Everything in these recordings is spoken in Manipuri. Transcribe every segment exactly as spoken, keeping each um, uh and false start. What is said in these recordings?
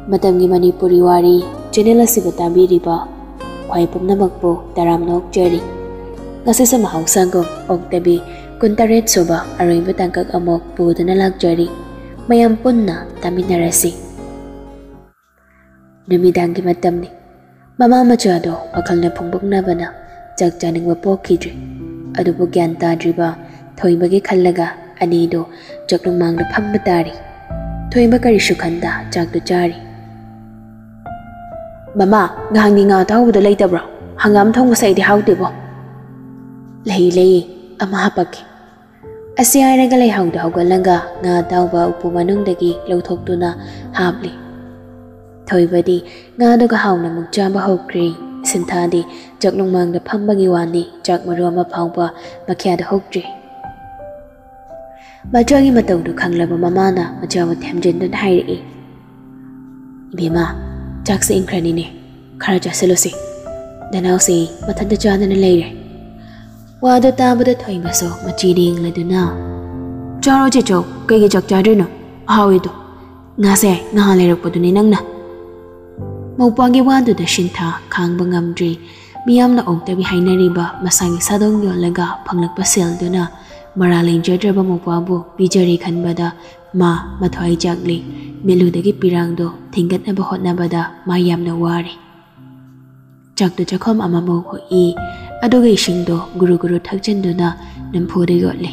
ꯃꯇꯝꯒꯤ ꯃꯅꯤꯄꯨꯔꯤ ꯋꯥꯔꯤ ꯆꯦꯅꯦꯜ ꯑꯁꯤꯕꯨ ꯇꯥꯕꯤꯔꯤꯕ ꯈ꯭ꯋꯥꯏ ꯄꯨꯝꯅꯃꯛꯄꯨ ꯇꯔꯥꯝꯅ ꯑꯣꯛꯆꯔꯤ꯫ ꯉꯁꯤꯁꯨ ꯃꯍꯧꯁꯥꯒꯨꯝ ꯑꯣꯛꯇꯕꯤ ꯀꯨꯟꯇꯔꯦꯠ ꯁꯨꯕ ꯑꯔꯣꯏꯕ ꯇꯥꯡꯀꯛ ꯑꯃꯨꯛ ꯄꯨꯗꯨꯅ ꯂꯥꯛꯆꯔꯤ꯫ ꯃꯌꯥꯝ ꯄꯨꯟꯅ ꯇꯥꯃꯤꯟꯅꯔꯁꯤ꯫ ꯅꯨꯃꯤꯗꯥꯡꯒꯤ ꯃꯇꯝꯅꯤ꯫ ꯃꯃꯥ ꯃꯆꯥꯗꯣ ꯋꯥꯈꯜꯅ ꯐꯣꯡꯗꯣꯛꯅꯕꯅ ꯆꯥꯛ ꯆꯥꯅꯤꯡꯕ ꯄꯣꯛꯈꯤꯗ꯭ꯔꯦ꯫ ꯑꯗꯨꯕꯨ ꯒ꯭ꯌꯥꯟ ꯇꯥꯗ꯭ꯔꯤꯕ ꯊꯣꯏꯕꯒꯤ ꯈꯜꯂꯒ ꯑꯅꯤꯗꯣ ꯆꯥꯛꯂꯨꯡꯃꯥꯡꯗ ꯐꯝꯕ ꯇꯥꯔꯤ꯫ ꯊꯣꯏꯕ ꯀꯔꯤꯁꯨ ꯈꯟꯗ ꯆꯥꯛꯇꯨ ꯆꯥꯔꯤ꯫ "ꯃꯃꯥ, ꯉꯍꯥꯟꯒꯤ ꯉꯥ ꯑꯇꯥꯎꯕꯗꯣ ꯂꯩꯇꯕ꯭ꯔꯣ? ꯍꯪꯒꯥꯝ ꯊꯣꯡꯕꯁꯦ ꯑꯩꯗꯤ ꯍꯥꯎꯇꯦꯕꯣ꯫" "ꯂꯩ, ꯂꯩꯌꯦ, ꯑꯃ ꯍꯥꯄꯛꯀꯦ꯫" ꯑꯁꯤ ꯍꯥꯏꯔꯒ ꯂꯩꯍꯥꯎꯗ ꯍꯧꯒꯠꯂꯒ ꯉꯥ ꯑꯇꯥꯎꯕ ꯎꯄꯨ ꯃꯅꯨꯡꯗꯒꯤ ꯂꯧꯊꯣꯛꯇꯨꯅ ꯍꯥꯞꯂꯤ꯫ ꯊꯣꯏꯕꯗꯤ ꯉꯥꯗꯨꯒ ꯍꯥꯎꯅ ꯑꯃꯨꯛ ꯆꯥꯕ ꯍꯧꯈ꯭ꯔꯦ꯫ ꯁꯤꯟꯊꯥꯗꯤ ꯆꯥꯛꯂꯨꯡꯃꯥꯡꯗ ꯐꯝꯕꯒꯤ ꯋꯥꯅꯤ, ꯆꯥꯛ ꯃꯔꯨ ꯑꯃ ꯐꯥꯎꯕ ꯃꯈ꯭ꯌꯥꯗ ꯍꯨꯛꯇ꯭ꯔꯤ꯫ ꯃꯆꯥꯒꯤ ꯃꯇꯧꯗꯨ ꯈꯪꯂꯕ ꯃꯃꯥꯅ ꯃꯆꯥꯕꯨ ꯊꯦꯝꯖꯤꯟꯗꯨꯅ ꯍꯥꯏꯔꯛꯏ, "ꯏꯕꯦꯝꯃ, ꯆꯥꯛꯁꯦ ꯏꯪꯈ꯭ꯔꯅꯤꯅꯦ, ꯈꯔ ꯆꯥꯁꯤꯜꯂꯨꯁꯤ꯫ ꯗꯅꯥꯎꯁꯤ ꯃꯊꯟꯇ ꯆꯥꯗꯅ ꯂꯩꯔꯦ꯫" ꯋꯥꯗꯨ ꯇꯥꯕꯗ ꯊꯣꯏꯕꯁꯨ ꯃꯆꯤꯗ ꯌꯦꯡꯂꯗꯨꯅ, "ꯆꯥꯔꯣ ꯆꯦꯆꯧ, ꯀꯩꯒꯤ ꯆꯥꯛ ꯆꯥꯗ꯭ꯔꯤꯅꯣ? ꯑꯍꯥꯎꯋꯤꯗꯣ꯫ ꯉꯥꯁꯦ ꯉꯍꯥꯟ ꯂꯩꯔꯛꯄꯗꯨꯅꯤ ꯅꯪꯅ꯫" ꯃꯧꯄ꯭ꯋꯥꯒꯤ ꯋꯥꯗꯨꯗ ꯁꯤꯟꯊꯥ ꯈꯥꯡꯕ ꯉꯝꯗ꯭ꯔꯤ꯫ ꯃꯤꯌꯥꯝꯅ ꯑꯣꯛꯇꯕꯤ ꯍꯥꯏꯅꯔꯤꯕ ꯃꯁꯥꯒꯤ ꯁꯥꯗꯣꯡ ꯌꯣꯜꯂꯒ ꯐꯪꯂꯛꯄ ꯁꯦꯜꯗꯨꯅ ꯃꯔꯥ ꯂꯦꯡꯖꯗ꯭ꯔꯕ ꯃꯧꯄ꯭ꯋꯥꯕꯨ ꯄꯤꯖꯔꯦ ꯈꯟꯕꯗ ꯃꯥ ꯃꯊ꯭ꯋꯥꯏ ꯆꯥꯛꯂꯤ꯫ ꯃꯤꯠꯂꯨꯗꯒꯤ ꯄꯤꯔꯥꯡꯗꯣ ꯊꯤꯡꯒꯠꯅꯕ ꯍꯣꯠꯅꯕꯗ ꯃꯥ ꯌꯥꯝꯅ ꯋꯥꯔꯦ꯫ ꯆꯥꯛꯇꯨ ꯆꯥꯛꯈꯨꯝ ꯑꯃꯃꯨꯛ ꯍꯨꯛꯏ, ꯑꯗꯨꯒ ꯏꯁꯤꯡꯗꯣ ꯒꯨꯔꯨ ꯒꯨꯔꯨ ꯊꯛꯆꯤꯟꯗꯨꯅ ꯅꯝꯐꯨꯗ ꯌꯣꯠꯂꯤ꯫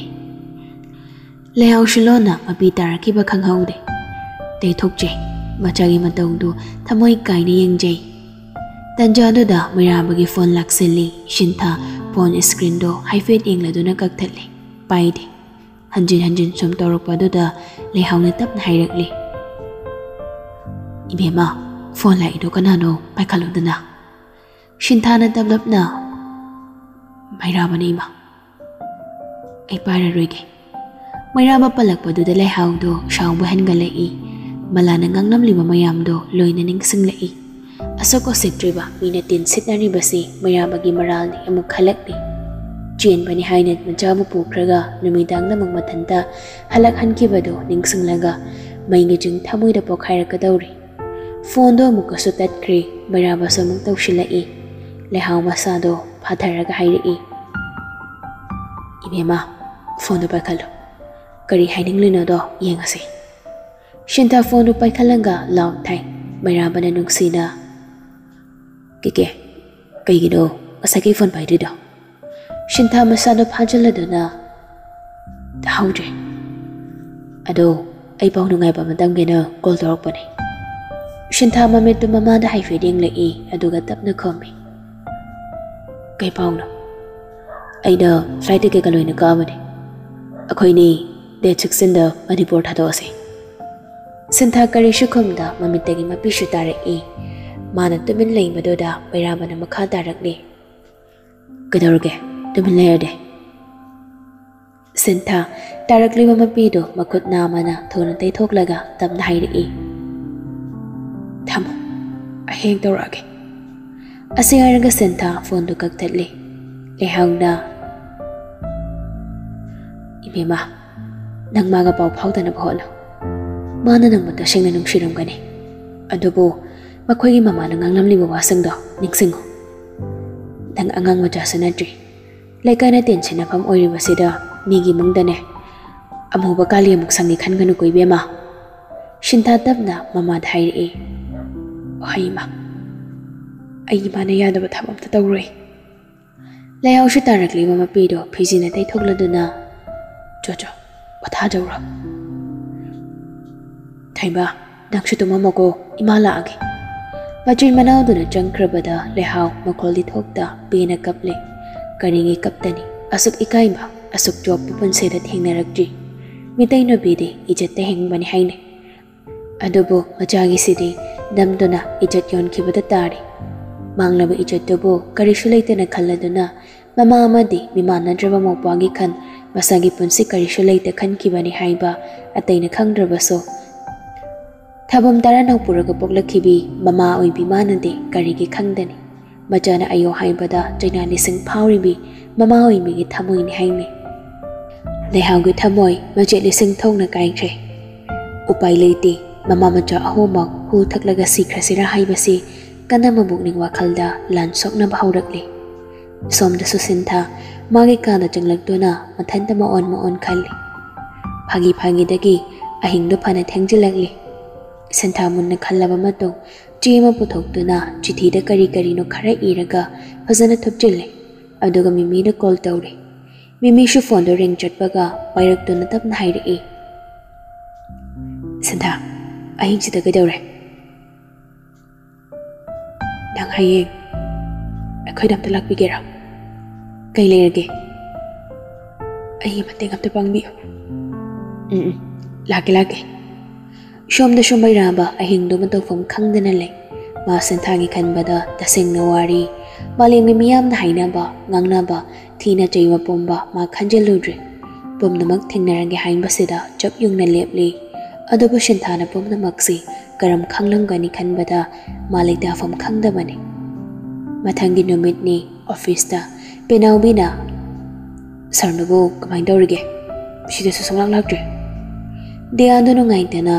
ꯂꯩꯍꯥꯎꯁꯤꯂꯣꯟꯅ ꯃꯄꯤ ꯇꯥꯔꯛꯈꯤꯕ ꯈꯪꯍꯧꯗꯦ꯫ ꯇꯩꯊꯣꯛꯆꯩ꯫ ꯃꯆꯥꯒꯤ ꯃꯇꯧꯗꯨ ꯊꯃꯣꯏ ꯀꯥꯏꯅ ꯌꯦꯡꯖꯩ꯫ ꯇꯟꯖꯥꯗꯨꯗ ꯃꯩꯔꯥꯕꯒꯤ ꯐꯣꯟ ꯂꯥꯛꯁꯤꯜꯂꯤ꯫ ꯁꯤꯟꯊꯥ ꯐꯣꯟ ꯏꯁꯀ꯭ꯔꯤꯟꯗꯣ ꯍꯥꯏꯐꯦꯠ ꯌꯦꯡꯂꯗꯨꯅ ꯀꯛꯊꯠꯂꯤ꯫ ꯄꯥꯏꯗꯦ꯫ ꯍꯟꯖꯤꯟ ꯍꯟꯖꯤꯟ ꯁꯨꯝ ꯇꯧꯔꯛꯄꯗꯨꯗ ꯂꯩꯍꯥꯎꯅ ꯇꯞꯅ ꯍꯥꯏꯔꯛꯂꯤ, "ꯏꯕꯦꯝꯃ, ꯐꯣꯟ ꯂꯥꯛꯏꯗꯣ ꯀꯅꯥꯅꯣ? ꯄꯥꯏꯈꯠꯂꯨꯗꯅ꯫" ꯁꯤꯟꯊꯥꯅ ꯇꯞꯂꯞꯅ, "ꯃꯩꯔꯥꯕꯅꯤ ꯏꯃꯥ, ꯑꯩ ꯄꯥꯏꯔꯔꯣꯏꯒꯦ꯫" ꯃꯩꯔꯥꯕ ꯄꯜꯂꯛꯄꯗꯨꯗ ꯂꯩꯍꯥꯎꯗꯣ ꯁꯥꯎꯕ ꯍꯦꯟꯒꯠꯂꯛꯏ꯫ ꯃꯂꯥꯅ ꯉꯥꯡꯂꯝꯂꯤꯕ ꯃꯌꯥꯝꯗꯣ ꯂꯣꯏꯅ ꯅꯤꯡꯁꯤꯡꯂꯛꯏ꯫ ꯑꯁꯨꯛ ꯎꯁꯤꯠꯇ꯭ꯔꯤꯕ ꯃꯤꯅ ꯇꯤꯟ ꯁꯤꯠꯅꯔꯤꯕꯁꯤ ꯃꯩꯔꯥꯕꯒꯤ ꯃꯔꯥꯜꯅꯤ ꯑꯃꯨꯛ ꯈꯜꯂꯛꯂꯤ꯫ ꯆꯦꯟꯕꯅꯤ ꯍꯥꯏꯅ ꯃꯆꯥꯕꯨ ꯄꯨꯈ꯭ꯔꯒ ꯅꯨꯃꯤꯗꯥꯡꯗ ꯑꯃꯨꯛ ꯃꯊꯟꯇ ꯍꯜꯂꯛꯍꯟꯈꯤꯕꯗꯨ ꯅꯤꯡꯁꯤꯡꯂꯒ ꯃꯩꯒꯤ ꯆꯤꯡ ꯊꯃꯣꯏꯗ ꯄꯣꯛꯈꯥꯏꯔꯛꯀꯗꯧꯔꯤ꯫ ꯐꯣꯟꯗꯣ ꯑꯃꯨꯛꯀꯁꯨ ꯇꯠꯈ꯭ꯔꯦ꯫ ꯃꯩꯔꯥꯕꯁꯨ ꯑꯃꯨꯛ ꯇꯧꯁꯤꯜꯂꯛꯏ꯫ ꯂꯩꯍꯥꯎ ꯃꯁꯥꯗꯣ ꯐꯥꯊꯔꯒ ꯍꯥꯏꯔꯛꯏ, "ꯏꯕꯦꯝꯃ, ꯐꯣꯟꯗꯣ ꯄꯥꯏꯈꯠꯂꯨ꯫ ꯀꯔꯤ ꯍꯥꯏꯅꯤꯡꯂꯤꯅꯣꯗꯣ ꯌꯦꯡꯉꯁꯤ꯫" ꯁꯤꯟꯊꯥ ꯐꯣꯟꯗꯨ ꯄꯥꯏꯈꯠꯂꯒ ꯂꯥꯎꯠ ꯊꯥꯏ꯫ ꯃꯩꯔꯥꯕꯅ ꯅꯨꯡꯁꯤꯅ, "ꯀꯦꯀꯦ, ꯀꯩꯒꯤꯅꯣ ꯉꯁꯥꯏꯒꯤ ꯐꯣꯟ ꯄꯥꯏꯗ꯭ꯔꯤꯗꯣ?" ꯁꯤꯟꯊꯥ ꯃꯁꯥꯗꯣ ꯐꯥꯖꯤꯜꯂꯗꯨꯅ, "ꯇꯥꯍꯧꯗ꯭ꯔꯦ꯫ ꯑꯗꯣ ꯑꯩ ꯄꯥꯎ ꯅꯨꯡꯉꯥꯏꯕ ꯑꯃ ꯇꯝꯒꯦꯅ ꯀꯣꯜ ꯇꯧꯔꯛꯄꯅꯦ꯫" ꯁꯤꯟꯊꯥ ꯃꯃꯤꯠꯇꯨ ꯃꯃꯥꯗ ꯍꯥꯏꯐꯦꯠ ꯌꯦꯡꯂꯛꯏ, ꯑꯗꯨꯒ ꯇꯞꯅ ꯈꯨꯝꯃꯤ, "ꯀꯩ ꯄꯥꯎꯅꯣ?" "ꯑꯩꯅ ꯐ꯭ꯂꯥꯏꯠ ꯇꯤꯀꯦꯠꯀ ꯂꯣꯏꯅ ꯀꯛꯑꯕꯅꯦ꯫ ꯑꯩꯈꯣꯏꯅꯤ ꯗꯦꯠ ꯁꯤꯛꯁꯇꯤꯟꯗ ꯃꯅꯤꯄꯨꯔ ꯊꯥꯗꯣꯛꯑꯁꯦ꯫" ꯁꯤꯟꯊꯥ ꯀꯔꯤꯁꯨ ꯈꯨꯝꯗ ꯃꯃꯤꯠꯇꯒꯤ ꯃꯄꯤꯁꯨ ꯇꯥꯔꯛꯏ꯫ ꯃꯥꯅ ꯇꯨꯃꯤꯟ ꯂꯩꯕꯗꯨꯗ ꯃꯩꯔꯥꯕꯅ ꯃꯈꯥ ꯇꯥꯔꯛꯂꯤ, "ꯀꯩꯗꯧꯔꯒꯦ? ꯇꯨꯃꯤꯟ ꯂꯩꯔꯗꯤ?" ꯁꯤꯟꯊꯥ ꯇꯥꯔꯛꯂꯤꯕ ꯃꯄꯤꯗꯨ ꯃꯈꯨꯠ ꯅꯥꯝꯃꯅ ꯊꯨꯅ ꯇꯩꯊꯣꯛꯂꯒ ꯇꯞꯅ ꯍꯥꯏꯔꯛꯏ, "ꯊꯝꯃꯣ, ꯑꯩ ꯍꯌꯦꯡ ꯇꯧꯔꯛꯑꯒꯦ꯫" ꯑꯁꯤ ꯍꯥꯏꯔꯒ ꯁꯤꯟꯊꯥ ꯐꯣꯟꯗꯨ ꯀꯛꯊꯠꯂꯤ꯫ ꯂꯩꯍꯥꯎꯅ, "ꯏꯕꯦꯝꯃ, ꯅꯪ ꯃꯥꯒ ꯄꯥꯎ ꯐꯥꯎꯗꯅꯕ ꯍꯣꯠꯅꯧ꯫ ꯃꯥꯅ ꯅꯪꯕꯨ ꯇꯁꯦꯡꯅ ꯅꯨꯡꯁꯤꯔꯝꯒꯅꯤ꯫ ꯑꯗꯨꯕꯨ ꯃꯈꯣꯏꯒꯤ ꯃꯃꯥꯅ ꯉꯥꯡꯂꯝꯂꯤꯕ ꯋꯥꯁꯤꯡꯗꯣ ꯅꯤꯡꯁꯤꯡꯉꯨ꯫ ꯅꯪ ꯑꯉꯥꯡ ꯃꯆꯥꯁꯨ ꯅꯠꯇ꯭ꯔꯤ꯫ ꯂꯩꯀꯥꯏꯅ ꯇꯦꯟꯁꯤꯟꯅꯐꯝ ꯑꯣꯏꯔꯤꯕꯁꯤꯗ ꯃꯤꯒꯤ ꯏꯃꯨꯡꯗꯅꯦ ꯑꯃꯨꯕ ꯀꯥꯂꯤ ꯑꯃꯨꯛ ꯁꯪꯅꯤ ꯈꯟꯒꯅꯨꯀꯣ ꯏꯕꯦꯝꯃ꯫" ꯁꯤꯟꯊꯥ ꯇꯞꯅ ꯃꯃꯥꯗ ꯍꯥꯏꯔꯛꯏ, "ꯍꯣꯏ ꯏꯃꯥ, ꯑꯩ ꯏꯃꯥꯅ ꯌꯥꯗꯕ ꯊꯕꯛ ꯑꯝꯇ ꯇꯧꯔꯣꯏ꯫" ꯂꯩꯍꯥꯎꯁꯨ ꯇꯥꯔꯛꯂꯤꯕ ꯃꯄꯤꯗꯣ ꯐꯤꯖꯤꯅ ꯇꯩꯊꯣꯛꯂꯗꯨꯅ, "ꯆꯣ ꯆꯣ, ꯄꯣꯊꯥꯖꯧꯔꯣ꯫ ꯊꯣꯏꯃ, ꯅꯪꯁꯨ ꯇꯨꯝꯃꯝꯃꯣꯀꯣ, ꯏꯃꯥ ꯂꯥꯛꯑꯒꯦ꯫" ꯃꯆꯤꯟ ꯃꯅꯥꯎꯗꯨꯅ ꯆꯪꯈ꯭ꯔꯕꯗ ꯂꯩꯍꯥꯎ ꯃꯈꯣꯜꯗꯤ ꯊꯣꯛꯇ ꯄꯦꯅ ꯀꯞꯂꯦ꯫ ꯀꯔꯤꯒꯤ ꯀꯞꯇꯅꯤ? ꯑꯁꯨꯛ ꯏꯀꯥꯏꯕ, ꯑꯁꯨꯛ ꯆꯣꯞꯄ ꯄꯨꯟꯁꯤꯗ ꯊꯦꯡꯅꯔꯛꯇ꯭ꯔꯤ꯫ ꯃꯤꯇꯩ ꯅꯨꯄꯤꯗꯤ ꯏꯖꯠꯇ ꯍꯤꯡꯕꯅꯤ ꯍꯥꯏꯅꯩ꯫ ꯑꯗꯨꯕꯨ ꯃꯆꯥꯒꯤꯁꯤꯗꯤ ꯅꯝꯗꯨꯅ ꯏꯖꯠ ꯌꯣꯟꯈꯤꯕꯗ ꯇꯥꯔꯦ꯫ ꯃꯥꯡꯂꯕ ꯏꯖꯠꯇꯨꯕꯨ ꯀꯔꯤꯁꯨ ꯂꯩꯇꯅ ꯈꯜꯂꯗꯨꯅ ꯃꯃꯥ ꯑꯃꯗꯤ ꯃꯤꯃꯥꯟꯅꯗ꯭ꯔꯕ ꯃꯧꯄ꯭ꯋꯥꯒꯤ ꯈꯟ ꯃꯁꯥꯒꯤ ꯄꯨꯟꯁꯤ ꯀꯔꯤꯁꯨ ꯂꯩꯇ ꯈꯟꯈꯤꯕꯅꯤ ꯍꯥꯏꯕ ꯑꯇꯩꯅ ꯈꯪꯗ꯭ꯔꯕꯁꯨ, ꯊꯥꯕꯝ ꯇꯔꯥ ꯅꯧꯄꯨꯔꯒ ꯄꯣꯛꯂꯛꯈꯤꯕꯤ ꯃꯃꯥ ꯑꯣꯏꯕꯤ ꯃꯥꯅꯗꯤ ꯀꯔꯤꯒꯤ ꯈꯪꯗꯅꯤ? ꯃꯆꯥꯅ ꯑꯌꯣ ꯍꯥꯏꯕꯗ ꯆꯩꯅꯥ ꯂꯤꯁꯤꯡ ꯐꯥꯎꯔꯤꯕꯤ ꯃꯃꯥ ꯑꯣꯏꯕꯤꯒꯤ ꯊꯃꯣꯏꯅꯤ ꯍꯥꯏꯅꯩ꯫ ꯂꯩꯍꯥꯎꯒꯤ ꯊꯃꯣꯏ ꯃꯆꯦꯠ ꯂꯤꯁꯤꯡ ꯊꯣꯛꯅ ꯀꯥꯏꯈ꯭ꯔꯦ꯫ ꯎꯄꯥꯏ ꯂꯩꯇꯦ꯫ ꯃꯃꯥ ꯃꯆꯥ ꯑꯍꯨꯝꯃꯛ ꯍꯨ ꯊꯛꯂꯒ ꯁꯤꯈ꯭ꯔꯁꯤꯔꯥ ꯍꯥꯏꯕꯁꯤ ꯀꯟꯅ ꯃꯕꯨꯛꯅꯤꯡ ꯋꯥꯈꯜꯗ ꯂꯥꯟ ꯁꯣꯛꯅꯕ ꯍꯧꯔꯛꯂꯤ꯫ ꯁꯣꯝꯗꯁꯨ ꯁꯤꯟꯊꯥ ꯃꯥꯒꯤ ꯀꯥꯗ ꯆꯪꯂꯛꯇꯨꯅ ꯃꯊꯟꯇ ꯃꯑꯣꯟ ꯃꯑꯣꯟ ꯈꯜꯂꯤ꯫ ꯐꯥꯒꯤ ꯐꯥꯒꯤꯗꯒꯤ ꯑꯍꯤꯡꯗꯨ ꯐꯅ ꯊꯦꯡꯖꯤꯜꯂꯛꯂꯤ꯫ ꯁꯤꯟꯊꯥ ꯃꯨꯟꯅ ꯈꯜꯂꯕ ꯃꯇꯨꯡ ꯆꯦ ꯑꯃ ꯄꯨꯊꯣꯛꯇꯨꯅ ꯆꯤꯊꯤꯗ ꯀꯔꯤ ꯀꯔꯤꯅꯣ ꯈꯔ ꯏꯔꯒ ꯐꯖꯅ ꯊꯨꯞꯆꯤꯜꯂꯤ꯫ ꯑꯗꯨꯒ ꯃꯤꯃꯤꯗ ꯀꯣꯜ ꯇꯧꯔꯤ꯫ ꯃꯤꯃꯤꯁꯨ ꯐꯣꯟꯗꯣ ꯔꯤꯡ ꯆꯠꯄꯒ ꯄꯥꯏꯔꯛꯇꯨꯅ ꯇꯞꯅ ꯍꯥꯏꯔꯛꯏ, "ꯁꯤꯟꯊꯥ, ꯑꯍꯤꯡꯁꯤꯗ ꯀꯩꯗꯧꯔꯦ? ꯅꯪ ꯍꯌꯦꯡ ꯑꯩꯈꯣꯏꯗ ꯑꯝꯇ ꯂꯥꯛꯄꯤꯒꯦꯔꯥ? ꯀꯩ ꯂꯩꯔꯒꯦ? ꯑꯩꯒꯤ ꯃꯇꯦꯡ ꯑꯝꯇ ꯄꯥꯡꯕꯤꯌꯨ꯫" "ꯎꯝ, ꯎꯝ, ꯂꯥꯛꯀꯦ, ꯂꯥꯛꯀꯦ꯫" ꯁꯣꯝꯗꯁꯨ ꯃꯩꯔꯥꯕ ꯑꯍꯤꯡꯗꯨꯃ ꯇꯧꯐꯝ ꯈꯪꯗꯅ ꯂꯩ꯫ ꯃꯥ ꯁꯤꯟꯊꯥꯒꯤ ꯈꯟꯕꯗ ꯇꯁꯦꯡꯅ ꯋꯥꯔꯤ, ꯃꯥꯂꯦꯝꯒꯤ ꯃꯤꯌꯥꯝꯅ ꯍꯥꯏꯅꯕ, ꯉꯥꯡꯅꯕ, ꯊꯤꯅ ꯆꯩꯕ ꯄꯨꯝꯕ ꯃꯥ ꯈꯟꯖꯤꯜꯂꯨꯗ꯭ꯔꯦ꯫ ꯄꯨꯝꯅꯃꯛ ꯊꯦꯡꯅꯔꯒꯦ ꯍꯥꯏꯕꯁꯤꯗ ꯆꯞ ꯌꯨꯡꯅ ꯂꯦꯞꯂꯤ꯫ ꯑꯗꯨꯕꯨ ꯁꯤꯟꯊꯥꯅ ꯄꯨꯝꯅꯃꯛꯁꯤ ꯀꯔꯝ ꯈꯪꯂꯝꯒꯅꯤ ꯈꯟꯕꯗ ꯃꯥ ꯂꯩꯇꯥꯐꯝ ꯈꯪꯗꯕꯅꯤ꯫ ꯃꯊꯪꯒꯤ ꯅꯨꯃꯤꯠꯅꯤ꯫ ꯑꯣꯐꯤꯁꯇ ꯄꯦꯅꯥꯎꯕꯤꯅ, "ꯁꯥꯔ, ꯅꯕꯨ ꯀꯃꯥꯏꯅ ꯇꯧꯔꯤꯒꯦ? ꯁꯤꯗꯁꯨ ꯁꯨꯡꯂꯥꯛ ꯂꯥꯛꯇ꯭ꯔꯦ꯫" ꯗꯤꯌꯥꯟꯗꯣ ꯅꯨꯡꯉꯥꯏꯇꯅ,